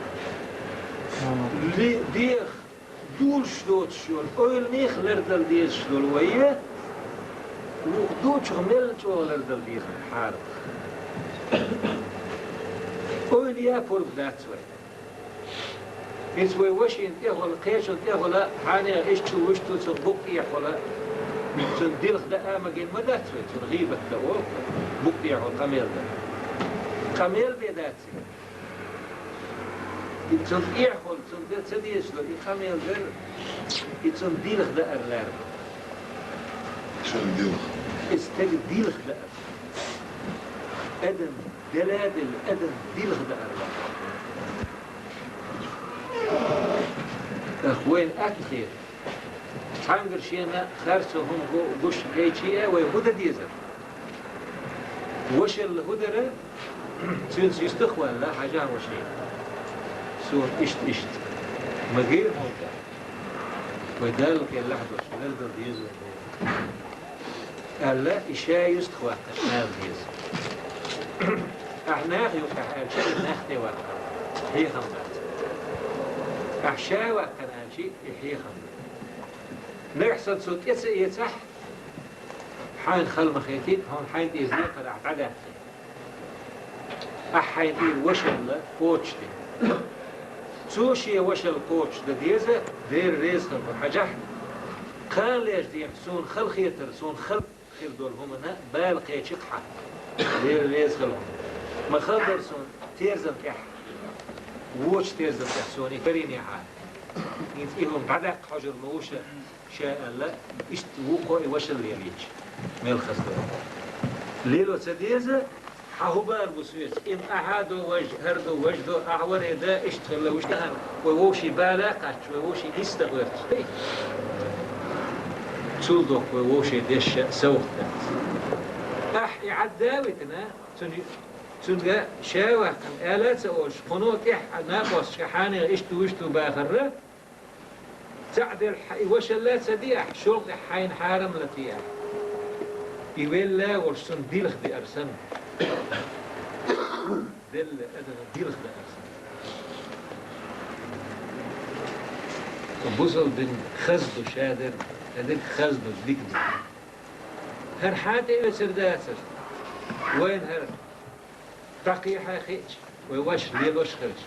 Ли-, дегӀах дулуш доцуш йолу ойланех лардала дезаш долу вай, вукху дуучух мел чӀогӀа лардала деза хьарамах. Ойла ян пурба дац вай. Иза вай вашина тӀехула, кхечун тӀехула, хьанех иштта чу вуьшту цунна букъ тӀехула, цунна дилха даа а магийна ма дац вай, цунна гӀийбат дан олу, букъ тӀехула къамел дан. Къамел бен дац и. И цунна тӀехула, цунна де ца дезаш долу и къамел дар, и цунна дилха даар лаьрра. Цунна дилха. И стеган дилха даар. Адам, дела а делла, адам дилха даар лаьрра. Ах, вайна атта хета. Цхьаьнгара шена харцо хӀума гу-, гуш гайчи а, вай хӀун дан дезара? Вашалла хӀун дара? Цуьнца юьстах а ваьлла, хьажахь ваша. Суна иштта, иштта. Ма гира хьуна тӀе. Вай Далла кхелахь долуш, лардала деза вай. Аьлла, и ша юьстах ваккхаш ала деза. Ахь наха юкъахь аьлча, и нах тӀе ваккхар хьехам дац. Ахь ша ваккхар аьлча, и хьехам дац. Нагахь санна цо тӀе ца эцахь, хьайна хала ма хетийта, хьуна хьайна тӀе зекхар ахь дӀадаьккхи. Ахь хьайна тӀе вашалла кхочушде. Цо шен вашалла кхочушдан деза, Дела реза хир бу хьажахь. Кхана леш дехьа суна хала хетар, суна хала хир долу хӀуманна бала кхечи-кх хьан. Дела реза хила хьуна. Ма хала дара суна терзан тӀехь. Вочу терзан тӀехь суна и карийнехьа. ХӀинца и хӀума дӀадаккха хьожур ма ву ша, ша аьлла, иштта вукхо и вашалла лелийча, мел хаза ду. Лело ца деза, хьан хӀун бала бу соьца? Ин ахьа а до важа, хӀара до важа до, ахьа варе да, иштта хилла вуш тахана. Вай вовший бала а кхачча, вай вовший диста гӀоьрташ. Цул доккха вай вовший дешша совгӀат дац. Ахь и Ӏадда а витина, цуьнан, цуьнга ша ваьккхина, ала а ца олуш, кхуно тӀехь а накъосташка хьанега иштта вуш ду бахарра, цхьаъ делахь и вашалла а ца диахь, шолгӀа тӀехь хьайна хьарам латиахь. И велла а волуш, цунна дилха деара санна. Делла адаман дилха деара санна. Бусалба дин хаза ду ша дерг, дерг хаза ду, дика ду. ХӀара хьан тӀеоьцур дацара? Вайна хӀара дӀакхехьа хиъча, вай ваша лелош хилча.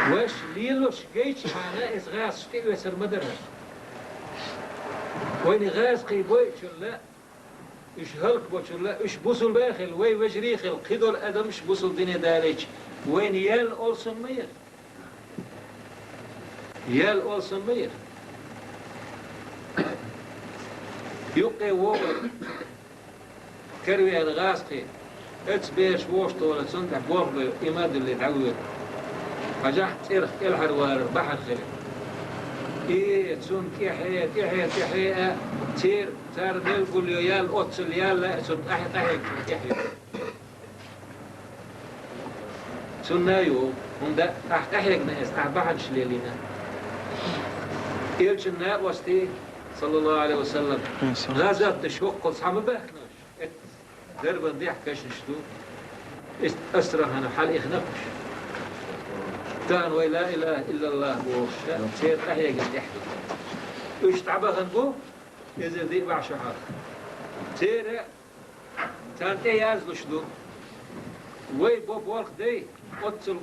Ваша лелош гайчхьана, иза гӀазкхаша тӀеоьцур ма дара. Вайна гӀазкхий бойучунна, уьш хӀаллакбочунна, уьш бусулба а хила, вай вежарий а хила, кхидолу адамаш бусулба дине далийча, вайна ял олсам ма яра. Ял олсам ма яра. Юккъе вогӀу каравеана гӀазкхий, оцу бераш вовшахтола, цунна тӀехь болх бан, и ма а дуьллий дӀавоьду. Хьажахь, цӀерах кӀелхьарвалар бахьана хилира. И цунна тӀаьхье, тӀаьхье, тӀаьхье а, церан, цара мел гулйо ял, оццул ял а, цунна къахье-, къахьега цунна тӀаьхье. Цунна а ю, хӀунда ахь къахьегна иза, ахь бахьанаш лелийна. Элчан накъостий, саллаллаху Ӏалайхи ва саллам, гӀазот деш хӀоккхул цхьа ма баьхна уьш. Эт, дарбан дехьа кешнаш ду. Ис-, Астрахана хьала ихна уьш. Тахана вай ла илаха иллаллах бохуш, церан къахьегна тӀехь ду. Уьш дӀабахана бу, эзар диъ бӀе шо хьалха. Церан Царна тӀе яздуш ду. Вай бо болх дай, оццул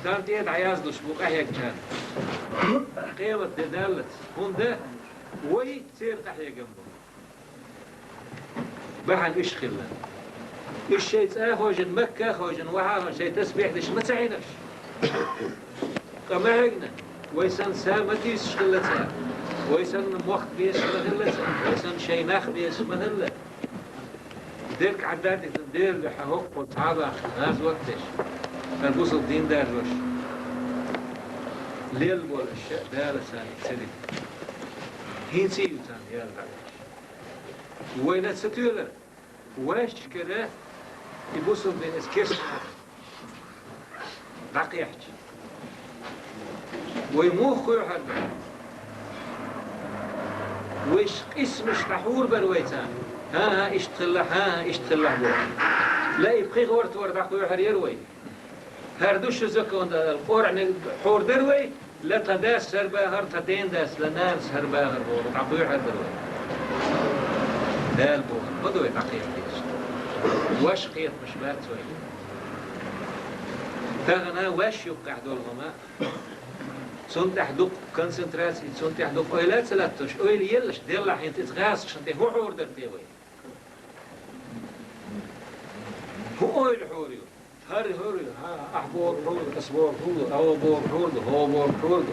царна тӀе дӀаяздуш бу къахьегначарна. Къемат де даллалц. ХӀунда вай церан къахьегам бу. Бахьана уьш хилла. Уьш шайн цӀа а хожина, Макка а хожина, вахьа а хожина, шайн тасбихь деш ма ца Ӏийна уьш. Ткъа ма хьегна, вай санна са ма тийсаш хилла цара, вай санна мохк безаш ма хилла цара, вай санна шайн нах безаш ма хилла. Дерг Ӏаддадитан Делан дуьхьа хӀоккхул цхьа а бахка, гӀазот а деш, цара бусалба дин даржош лелла болу аша Дала царна ца дина. ХӀинца а ю царна ял дӀадеш. Вайна ца тоьлар, вайшкара и бусалба дин иза кестта дӀакхехьча. Вай муха кхоьхьар бара? Вайш къийсамаш дӀахьур бара вай царна. ХӀан-хӀа, иштта хилла, хӀан-хӀа, иштта хилла бохуш. Ла и пхи гӀортор дӀакхоьхьар яра вай. ХӀара ду шу закон, Къуръан хьур дара вай, ла тхан дас хӀара бахар, тхан ден дас, ла нанас хӀара бахар бохур, дӀакхоьхьар дара вай. Дала бохур, ма ду вай дӀакхехьа дезаш. Вайш кхетамаш бац вай. Тахана вайш юккъехь долу хӀума, цунна тӀехь дукха концентраци, цунна тӀехь дукха ойла а ца латтош, ойла еллаш, деллахь хӀинца иза гӀазкхашна тӀе хӀун хьур дара те вай? ХӀун ойла хьур ю? ХӀара хӀур ю, хӀа, ахь бохург хьур ду, ас бохург хьур ду, хьо бохург хьур ду, хӀо бохург хьур ду.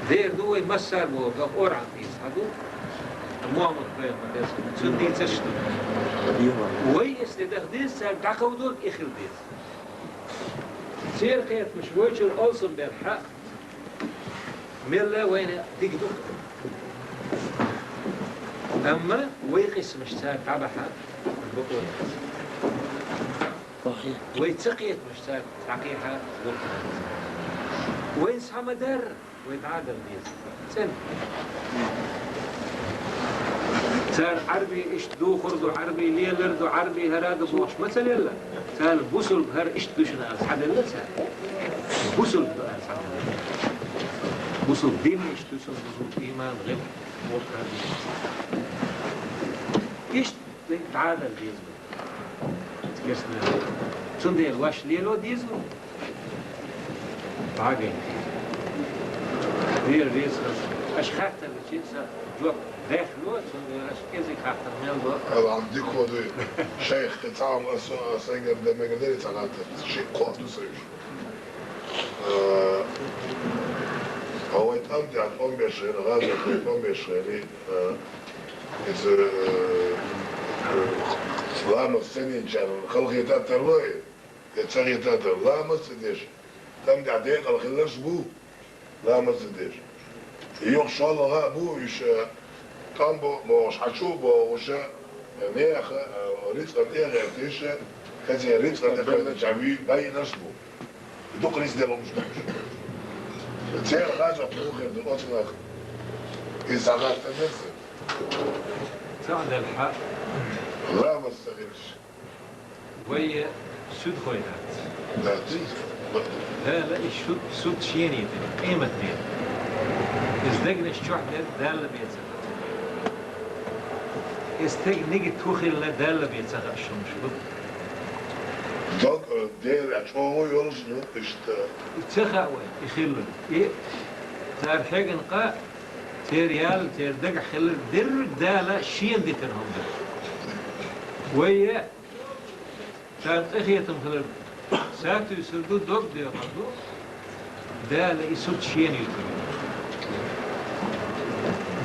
Дера ду вай массара бохург, Къуръан дийца хьан ду? Мухьаммад пайхамар деза, цуьнан дийцарш ду. Вай эс де даха деза, цаьрга дӀакховдорг и хила деза. Церан кхетамаш вайчуьра алсам белахь а, мелла а вайна дика ду. Амма вай къийсамаш цаьрга дӀабахьа бакъо яц. Вай ца кхетамаш цаьрга дӀакхехьа бакъо яц. Вайна схьа ма-дарра, вай дӀа а дала деза. ЦӀена. Цара Ӏарбий иштта духур ду, Ӏарбий лелар ду, Ӏарбий хӀара ду бохуш ма ца лелла. Царна бусулба хӀара иштта ду шуна аьлла схьаделла цара. Бусулба ду аьлла схьаделла. Бусулба дин иштта ду шуна, бусулба иман, гӀиллакх, воккха дин. Иштта дӀа а дала деза. Цундела вайш лело деза ву. ДӀагайта. Дера веза хаза. Аша хаттар дичи са жоп дахло, цундела аша кӀезига хаттар мел до. Алхьамдулиллахь, дика хӀама ду. Шайх, кхин цхьа хӀама аса, аса герда мегар дери ца хаттар. Ши кхо ду са уж. Э, а вай тӀам тӀехь тӀом беш хилла, гӀазот тӀом беш хилла, э, иза, э, э, ламаз ца динчарна халахета тарло, э, ца хета тарло, ламаз ца деш. ТӀам тӀехь декъала хилларш бу, ламаз ца деш. Юха шоллагӀа а бу уьш, тӀом бо-, бохуш, хьачу а бохуш, нехан, а, рицкъан тӀе а гӀерташ, хезен рицкъан тӀе кхоьллинчохь вуй-, байинарш бу. Дукха рицкъ делла хӀумаш ду уьш. Церан гӀазот муха хир ду оцунах? Иза схьагӀаттар деза? Цхьаъ делахь а. Ламаз ца хилча. Вай суд хой дац. Дац. Дала и суд, суд шена йитина, къематдийнахь. Иза дегнаш чохь дерг Далла бен ца хаьа. Иза стеган нигат хӀун хилла Далла бен ца хаьа шуна шу. Дог, э, Дела чӀогӀа йолуш ду иштта. И ца хаьа вай, и хилла. И цара хьегна къа, церан ял, церан дагахь хилла дерриг Дала шена дитина хӀума ду. Вай Царна къинхетам хилар сатуьйсур ду, дог доьхур ду, Дала и суд шена юьтур ю.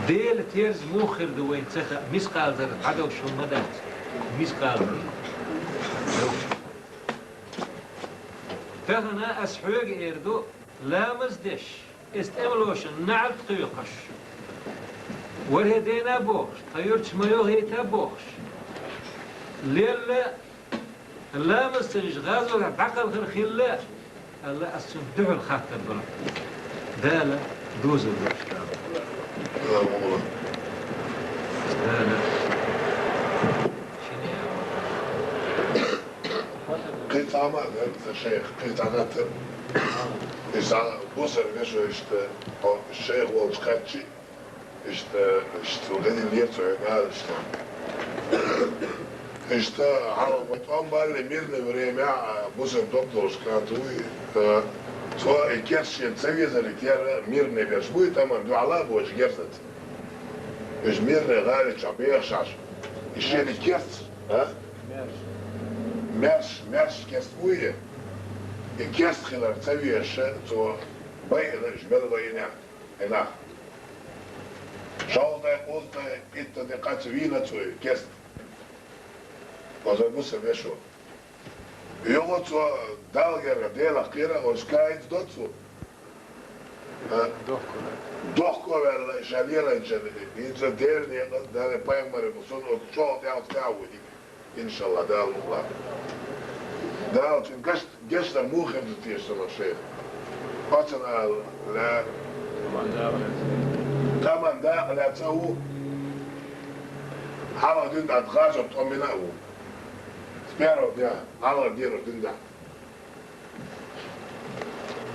Дела терза муха хир ду вайна ца хаьа, мискъал зарра дӀадовш хӀума ма дац. Мискъал зарра. Тахана ас хьоьга эр ду, ламаз деш, иза тӀемалошна наӀалт кхоькхуш, ворхӀе дена бохуш, тхан юьрташ ма йохийта бохуш, лелла, ламаз ца деш гӀазотехь дӀакхалхар хилла, аьлла, ас цунна дуьхьал хаттар до. Дала дозалла долуш. Дала. Кхин цхьа хӀума а дац, шайх, кхин цхьа хаттар. Иза бусалба вешо иштта, хьо шайх волчу кхаьччи, иштта, иштта, ву дадин лер цо хьоьга, иштта. Иштта, хьалха вай тӀом балле мирное время, а, бусалба дог долуш кхана вуй, а, цо и керста шена ца везарг тера мирное берш буй, таман дуьхьала а боцуш герзаца. Уьш мирное гӀали чохь бехаш Ӏаш. И шена и керста, а? Маьрша, маьрша керста вуй. И керста хилар ца везаш, цо байина, уьш мел байина, и нах. Шовзткъе, кхузткъе, итт де кхаьчна вийна цо и керста. Оза бусалба вешо. Юха цо Далла гергара Делах кхера, оцу кайца до цо. А? Дохко ваьлла. Дохко ваьлла, ша лелайначун, хӀинца Делан некъан, Дала пайхамаре бу, сон оцу чохь тӀаьхьа ца ву дика. Иншалла, Дала мукъ лахь. Дала цуьнан гаш-, гешдар муха хир ду теша сан шайх? Оцунна ала, ла. Таман дакъа лаьцна ву. Хьалха дуьнен тӀехь гӀазот тӀом бина а ву. С первого дня, хьалха дийнахь дуьнен тӀехь.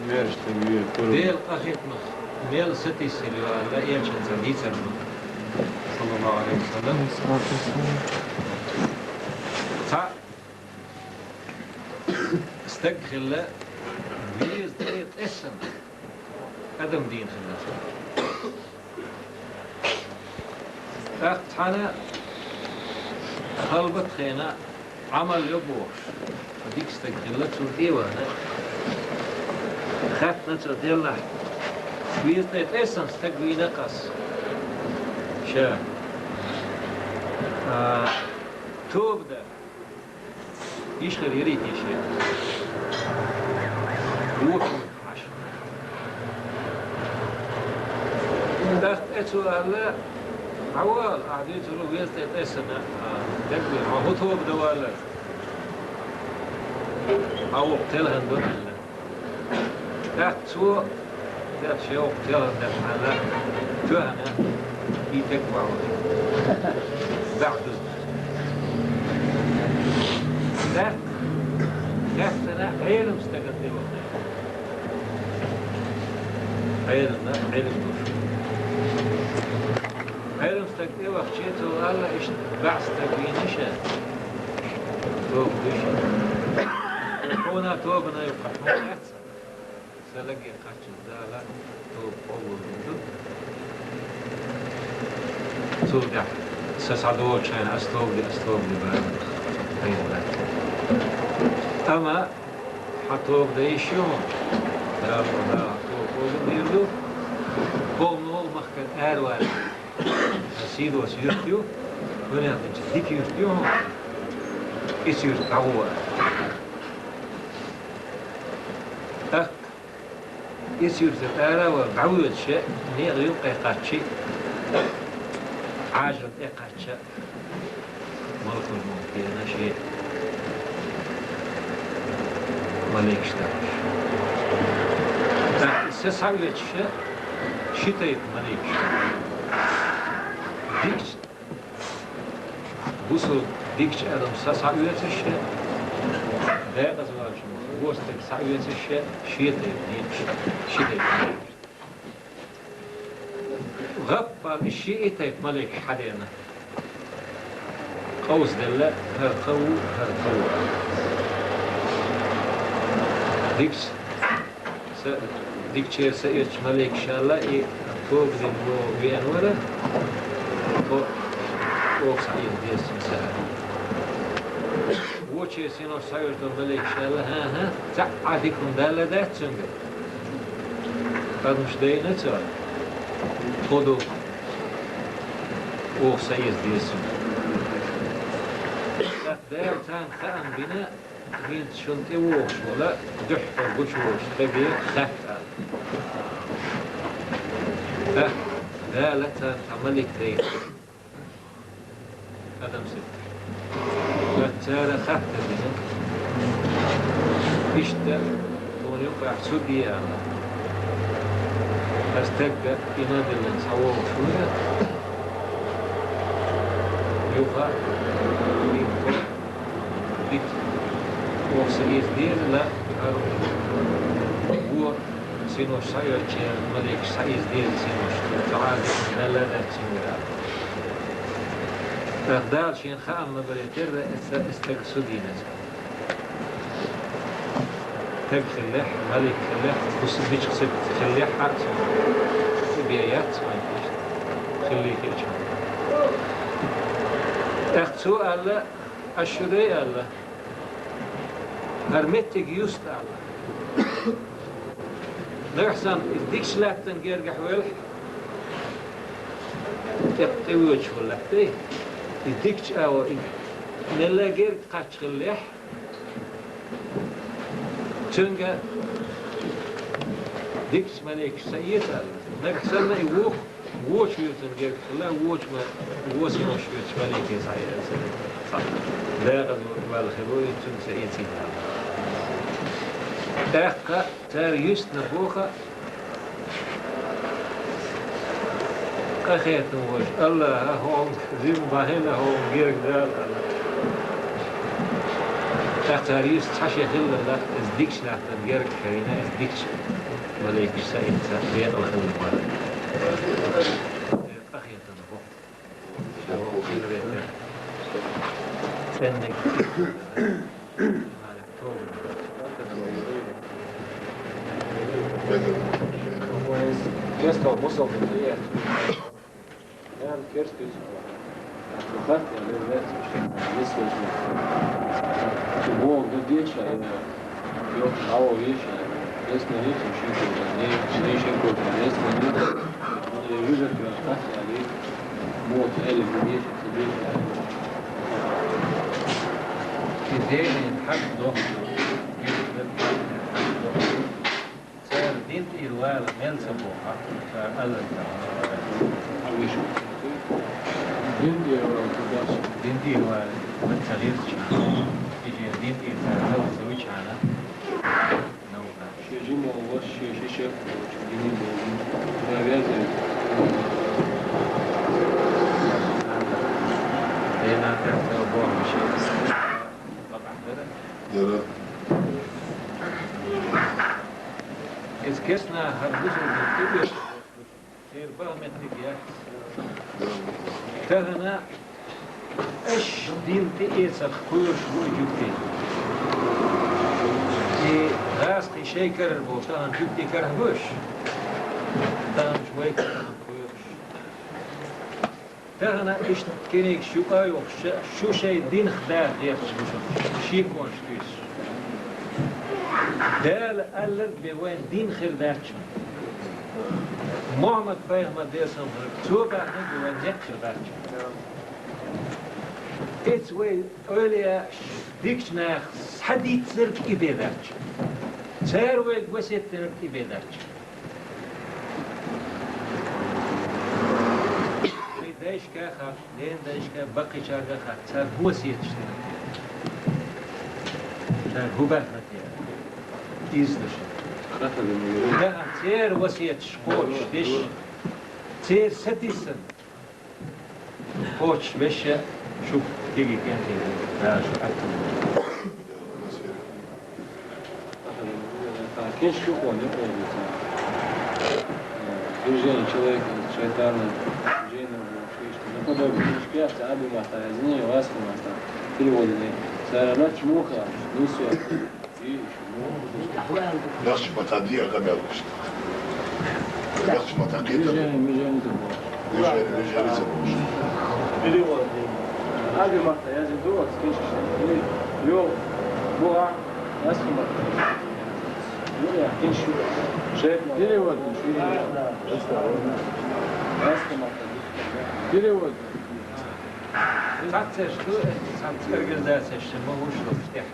Дела къахетамах мел сатийсира ю аьлла, элчанца дийцар ду. Саллаллаху алейхи ва саллям. Цхьа стаг хилла, веза тӀе тӀессана, адам дийна хилла. ТӀаккха цхьана халбат хена Ӏамал йо бохуш, дика стаг хилла, цунна тӀе а вахана, хаьттина цо: «Деллахь, веза тӀе тӀессана стаг вийна-кх ас. Ша, а, тоба дар йиш хир йирий те шен? Вуо хьуна хьаша». ТӀаккха тӀе цо аьлла: «Хьавола, ахь дуьйцур ву, веза тӀе тӀессана, а, стаг вийна, хьо хӀун тоба дан валлара? Хьан воккха телхина ду», — аьлла. ТӀаккха цо, деш, шен воккха телхина деш хьала, тоьхна, и тек вахана. ДӀа дузна. ТӀаккха хаьттина Ӏелам стагана тӀе вахана. Ӏелам, Ӏелам долуш. Ӏелам стаг тӀе вахча, цо аьлла: «Иштта баьӀ стаг вийна ша. Тоба ду ша. Хьуна тобана юккъахь хьуна яц?» Лаге кхаччалц Дала тоба къобалдина ду. Цул тӀехьа са схьадолчу хенахь ас тоба де, ас тоба де бара. Амма хьан тоба дан йиш ю хьуна? Дала, Дала хьан тоба къобалдийр ду. Кху-, ногӀу махкара араваьлла. Сийдоса юрт ю, ванах динчу дика юрт ю хьуна. Иза юрт дӀагӀо. ТӀаккха иза юртара ара а ваьлла, дӀавоьдуш, некъан юккъе кхаччий, Ӏажал тӀе кхачча, малкул-мовт деана шен маликаш дахьаш. ТӀаккха иза схьаоьцуш, ши тайпа маликаш. Дикачу Бусалба дикачу адамаша схьаоьцуш, декъаза волчу востаг схьаоьцуш, шен тайпа некъаш, ши тайпа маликаш. ГӀаппал и ши и тайпа маликаш хьадеана. Къовсаделла хӀара кхо ву, хӀара кхо ву. Дикачу Са, дикачера са эцча маликаша аьлла, и тоба дина ву веана вара, тхо оха схьаэца деза цуьнан са аьлла. Вочеран синош схьаоьцуш долу маликаша аьлла: «ХӀан-хӀа, цхьа а дика хӀума далла дац цуьнгара. Адамаш дайна цара, тхо ду, оха схьаэца деза цуьнан». ТӀаккха Дала царна хаам бина, ХӀинца шуна тӀевогӀуш волу дуьххьара гучуволчу стаге хаьттира. ТӀаккха Дала царна цхьа малик дайна, адам сиха. ТӀаккха цара хаттар дина: «Иштта, тхуна юкъахь судья а, аса стагга иман диллина схьавогӀуш вара, юха, дика, оха схьаэца деза, ла, хӀара вон синош схьаоьцучеран маликаш схьаэца деза синош, ца Ӏадийна мел а дац цуьнгара». ТӀаккха Дала шена хаам ма-барра терра, аса, аса стаг судийназа. Стаг хиллехь, малик хиллехь, бусалба дикачу стаг хиллехь, хӀара цунна бен яц вайн иштта, хиллий хилча. ТӀаккха цо аьлла: «Ас шу дай», — аьлла. «ХӀара меттиг юста», — аьлла. Нагахь санна иза дикачу лаьттан гергахь велахь, тӀе-, тӀевоьдуш вара латтай. Иза дикачу агӀор, иза мелла герга кхаччалц хиллехь, цуьнга дикачу маликаша схьаэца аьлла. Нагахь санна и ву-, вочу юьртан герга хилла, вочу ма-, вон синош оьцуш малике схьаэца. Цхьа декъаза ваьлла хир ву, и цуьнга схьаэцийта аьлла. ТӀаккха цара юьстина боху, къахетам волчу АллахӀа хьуна зина бахьийна, хьуна герга дала аьлла. ТӀаккха цара юьстина цхьа шен хилларг, иза дикачу лаьттан герга карийна, иза дикачу маликаша схьаэца, декъала хилла бара. Къахетам бу. ЦӀенниг. Кестал бусалба дин. Ян керст юсуп. Хат я ле вец. Если бо гдеша я. Йо, ао веша. Если не, то шин курка. Не, не шин курка. Если не, то я вижу, что хат я ле. Вот, или гдеша, гдеша. Идея хат до. Цара дин тӀера вала мел ца боху, цара аллара ца боху. Дин тӀера вала ца боху. Дин тӀера вала мел ца гӀиртича, и шен дин тӀера цара мел ца вичхьана, новкъа. Шен жима волуш, шен шишек волуш, дини бовлу. Цара вязали. Дена тӀехь ца боху, шен бакъахь дара. Дара. Иза кестнахар бусург тӀебеш, церан баха меттиг яц. Тахана аша дин тӀеэцарх кхоьруш бу и жуьгти. И ГӀазкхий шайн карара боху, тахана жуьгтийн карахь бу уьш. Тахана уьш вай карахь бу уьш. Тахана иштта книгаш юкъа а йохуш, шу шайн динах даха гӀерташ бу шу, шеконаш туьйсуш. Дала аьлларг бен вайн дин хир дац шуна. Мухьаммад-пайхамар, Делан салам хуьлда цунна, цо баьхнарг бен вайн некъ хир дац шуна. Эца вай эвлаяаш, дикачу наха схьадийццарг и бен дац шуна. Цара вайга весет динарг и бен дац шуна. Шайн дайшка а хаьттича, ненан дайшка а, баккхийчаьрга а хаьттича, цара хӀун весеташ дина те? Цара хӀун баьхна те? Иза ду шуна. Даха церан весеташ кхочушдеш, церан сатийсам кхочушбеш, шух кегий кӀентий, Дала шу Ӏаьткъина. Книжка юкъа некъ йолуьйту. Движение человека, шайтана, движение, наподобие. Книжка яц, Ӏаьрбийн маттахь язйина, гӀазкхийн маттахь перевод йина. Цара лаьтташ муха, нийсо. Легча маттахь диъа къамел гуш. Легча маттахь кхетар. Движение, движение ца бохуш. Движение, движение ца бохуш. Перевод. Ӏаьрбийн маттахь язйина ду оцу книжкаш. Йо, бу а, гӀазкхийн маттахь. Перевод. Перевод. Цхьацца шу, цхьацца организацеш ма вуш луш тӀехь.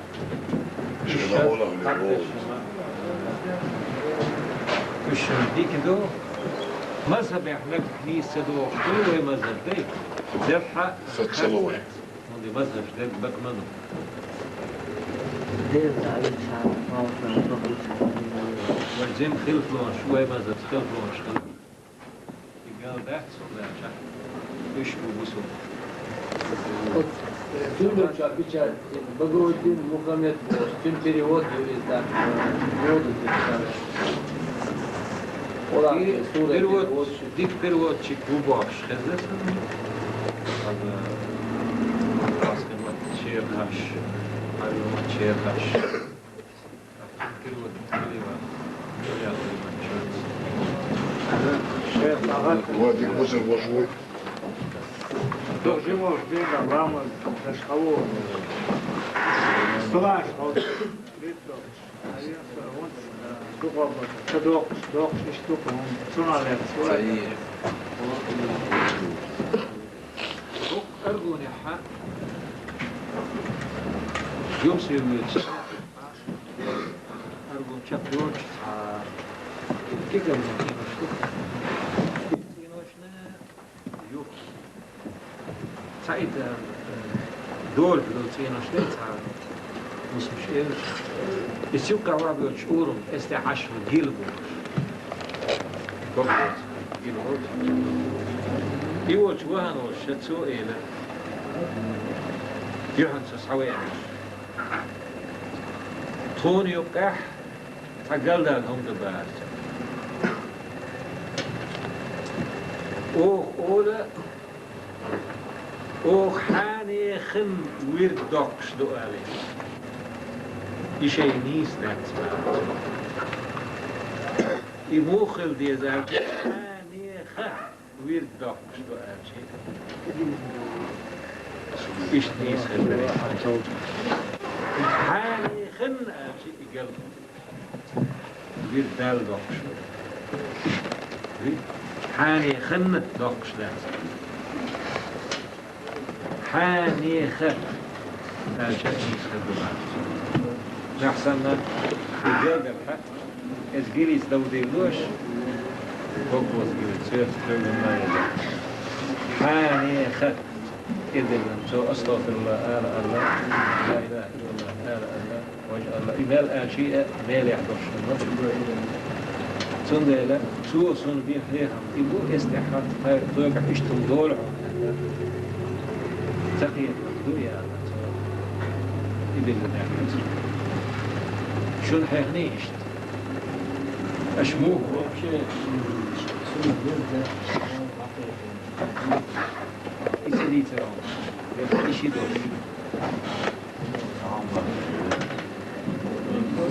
Уьш дика ду. Мазхабехь нагахь нийса ца догӀуш ду вай мазхаб, дай? Делхьа сацало вай. ХӀунда мазхабаш дерг бакъ ма ду. Вай зим хилфлонаш, вай мазхаб хилфлонаш хила. И гал дац, хӀунда аьлча уьш бу бусулба. Цуьнан чохь печать, Багауддин Мухаммед бохуш, цуьнан перевод ю иза, так, перевод ю иза. Къуръан, и сура, перевод, перевод. Дика переводчик ву бохуш хезна сан. Аса, аса, чехаш, аса, чехаш. Перевод, перевод. Вот, и кусок вошёл. Дожимов, Бега, Лама, Дашхалова. Слаж, вот. Доккхуш, доккхуш, иштта дукха хӀума ца ма лаьцна. Аргунехьа. Юкъа севлуьйцу. Аргун чекхйолчу цхьа. Кигам цӀенош ду. ЦӀеношна юкъа. Цхьа и, э, долаш долу цӀенош дай цхьа, мусамаш элаш. Иза юккъехь вабоьлчу урам, эс тӀе Ӏаш ву гила бохуш. Бакъ доцу, гила волчу. И волчу вахана волуш ша цо элира. Юьхьанца схьавеана. Тхуна юккъехь цхьа галдаьлла хӀума ду бахара. Оха олу, оха хьенехан вирд доккхуш ду аьлла. И шайн нийса дац бахара. И муха хила деза аьлча, хьенеха вирд доккхуш ду аьлча, иштта нийса хир дара. Хьенехан аьлча, и гал. Вирд Далла доккхуш ду. Хьенехан доккхуш дац. Хьенеха аьлча, нийса хир ду бахара. Нах санна, и гал делахь, иза гилица довдийлош, боккъалц гилица, цоьрца тевлла ма еза. Хьенеха, и диллина, цо астагӀфируллахӀ ала, ала, ла илахӀа иллаллахӀ ала, ала. Важа Алла, и мел аьлча а, мелехь долуш хӀума ма ду. Цундела цо суна бина хьехам и бу, эс тӀехь хатта тхайра тхоьгахь иштта хӀума долу хьуна аьлла. Ца кхетарг ду и аьлла цо. И билла даьхна цо. Шуна хьехний иштта? Аша муха? Вообще, и ца дийцара хьуна. И ши долуш.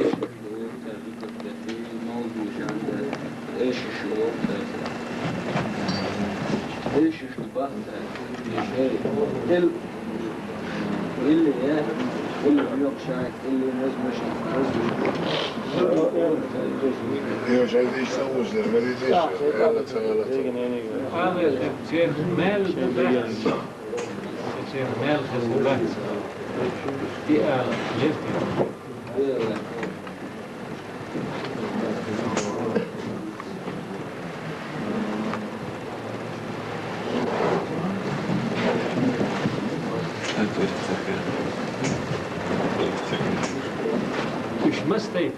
эшаш вовтар, дукха тӀе, молгуш анда, эшаш вовтар. Эшаш бахта, шей, ил, илли я, илли йокшай, илли назмаш, назмаш. Йо, жайдиш савузлер, меридиш, эла цагала. Ала, чер, мел, Эцен мел хезмет. И ала, лефти. Уж мастей.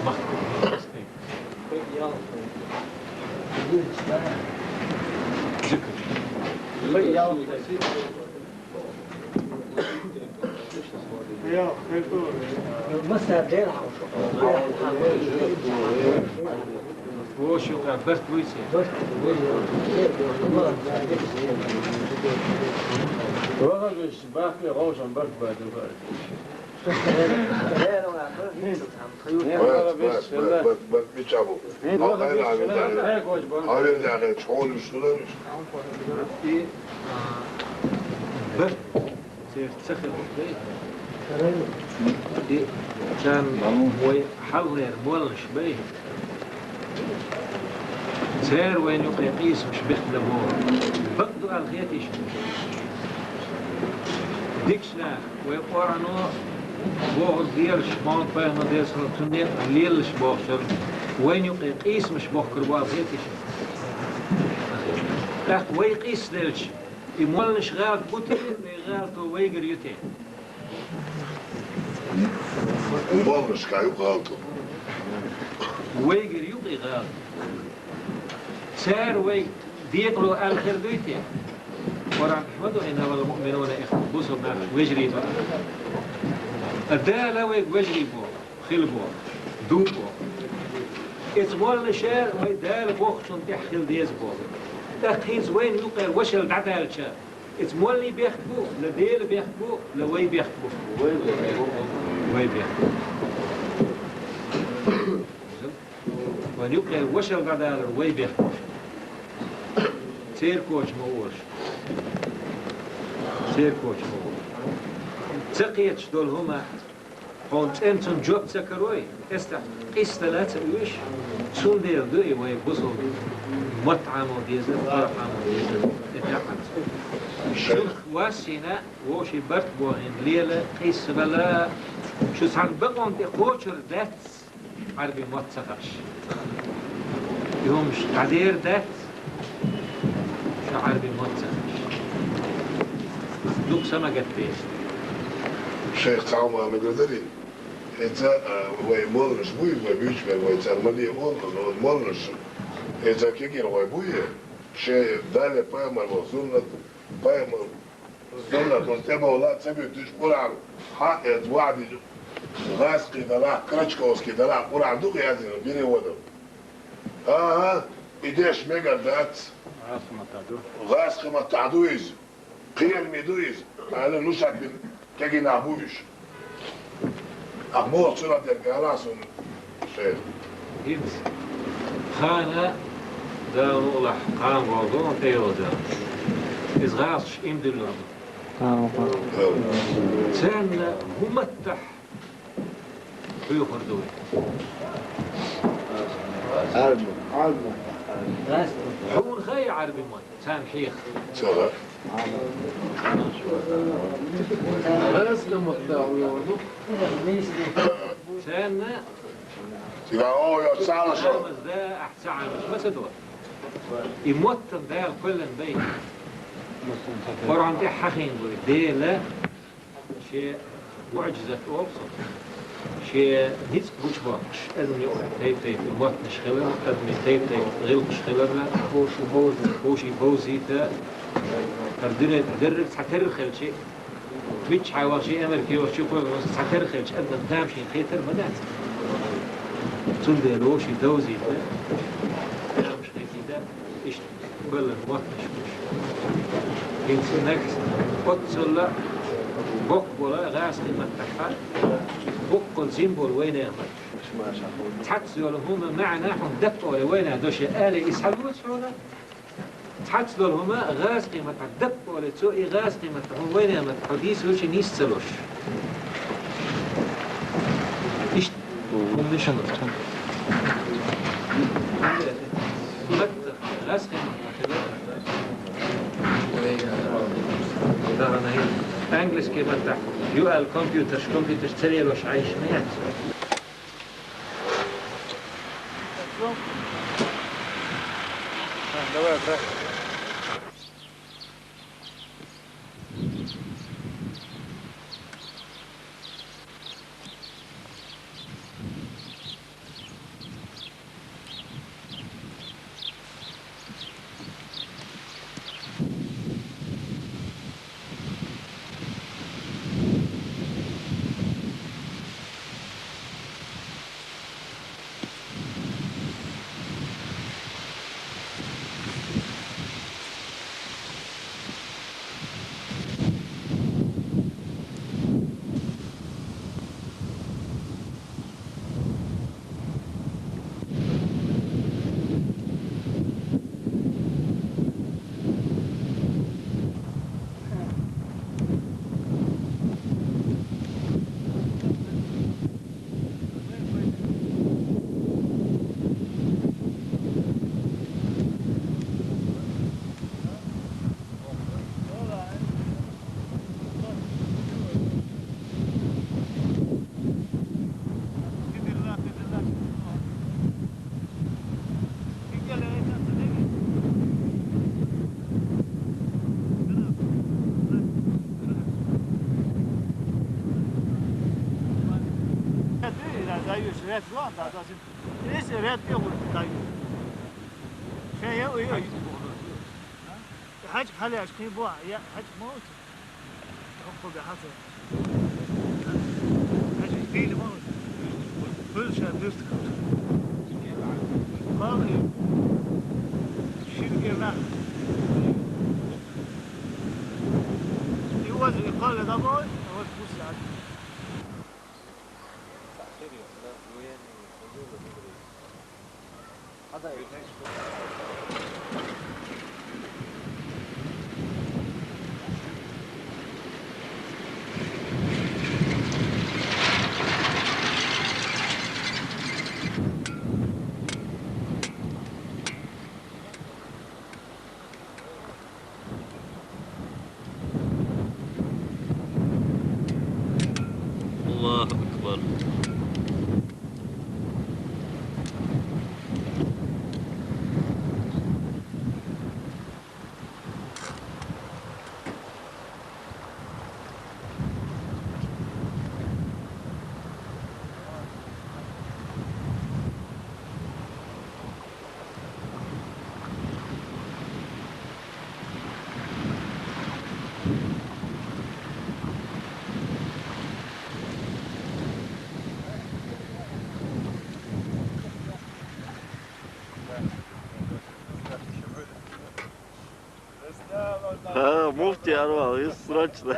Мах-, мастей. Вошука барт вуйсе. Вагабиш бахле гъовшан барт баду. Бат, бат, бат, бат, бат, бичабу. Алхайр, алхайр. Алхайр, чхол уштулар. И, а, бат, цер цахи бат. И, чан, вай хьалхер моллаш бай. Церан вайна юкъе къийсамаш бехк дан боху. Бакъду аьлла хетий шуна? Дикачу наха, вай Къуръано бохург лелаш, Мухьаммад-пайхамар, Делера салам, цунна лелаш бохучуьра вайна юкъе къийсамаш бохкур бу аьлла хетий шуна? ТӀаккха вай къийсаделча, и молланаш гӀалат бу те, вай гӀалато вайгара ю те? Молланашка ю гӀалато. Вайгара ю-кх и гӀалат. Цара вай декъало аьлла хир дуй те? Къуръан тӀехь ма ду, «Иннамал муъминуна ихва», бусалба нах вежарий ду. Дала вайга вежарий боху, хила боху, ду боху. Иза молланаша вай Дала бохучунна тӀехь хила деза боху. ТӀаккха хӀинца вайна юкъера вашалла дӀадаьлча, иза моллий бехк бу, ла Дела бехк бу, ла вай бехк бу? Вай бехк бу. Вайн юкъера вашалла дӀадалар вай бехк бу. Церан коча ма олуш. Церан коча ма олуш. Ца кхеташ долу хӀума, хьуна цӀена цунна жоп ца карой, эстахь къийсадала ца оьшу, цундела ду и вай бусалба мотт Ӏамо дезар, Къуръан Ӏамо дезар, и тӀаьхьарца. Шух вассийна, вовшийн барт бохийна лела, къийсабала, шу цхьана бакъонна тӀе кхочур дац, Ӏарбийн мотт ца хууш. И хӀумаш дӀадер дац, ша Ӏарбийн мотт ца хууш. Дукха са ма гатде. Шайх, цхьа хӀума мегар дарий? ХӀинца, а, вай молланаш буй, вай буьйцу мел вай цара ма ле олу, но молланаш. ХӀинца кегийра вай буй, шен Далла, пайхамар ван суннат, пайхамар Суннатан тӀе бовла а ца буьттуш, Къуръан хьаэца ваьдича, гӀазкхий далахь, Крачковский далахь, Къуръан ду-кх яздина переводом. ХӀан-хӀа, и деш мегар дац. ГӀазкхий маттахь ду. ГӀазкхий маттахь ду иза. Кхераме ду иза, аьлла, нушат бина кегий нах бу уьш. Ахь муха цунах дерг ала суна, шайх? ХӀинца хана, Дала мукъалахь, кхана гӀо ду тӀейогӀу Дала. Иза гӀазкхаша иман диллина ду. Царна хӀун маттахь хьоьхур ду вай? Ӏарби. Ӏарби. Хьуна хаьий Ӏарби мотт? Царна хьеха. Ца хаьа. Царна Цига оха йоцу цхьа а шо. Амаз да, ахь ца Ӏамаш, ма ца дора. И моттам Дала кхоьллина бай. Къуръан тӀехь хьахийна бу, Дела, шен муӀжизат олу со. Шен ницкъ гучубоккхуш, адамийн тайп-тайпана моттанаш хилар, адамийн тайп-тайпана гӀиллакхаш хилар, хӀуш бовзийта, хӀара дуьне тӀе дерриг цхьатерра хилча, Миччахьа вахча, Америка йохча, кхо цхьатерра хилча, адам тамашийна кхетар ма дац. Цундела вовшийн довзийта, тамаш кхетийта, иштта баллар мотташ гуш. ХӀинца нагахь оццалла боккха бола гӀазкхийн маттахь боккъал зин болу вайнехан маттахь. Цхьацца йолу хӀума маьӀна хьуна даккха олий вайна доше алий, иза хьалуца хьуна? Цхьацца долу хӀума гӀазкхийн маттахь даккха олий, цо и гӀазкхийн маттахь хӀума вайнехан маттахь хьо дийцалуш, нис ца луш. Иштта хӀуманаш ду. Маттахь, гӀазкхийн маттахь хилар. Английский маттахь ю аьлла компьютерш, компьютерш ца лелош Ӏайша ма яц. Давай, брат. Редди, редди, редди, редди. Хьаьжа хьалаьжа кхин бохьа, я хьаьжа ма ву. Хьо бехьа ца. Хьаьжа дийла ма ву. Хуьлу ша дирт. Кхалли. Шин гена. И ваза, и кхалли да ма ву, а ваза бус яд. الله أكبر. ХӀа, муфти арвал, иза срочно.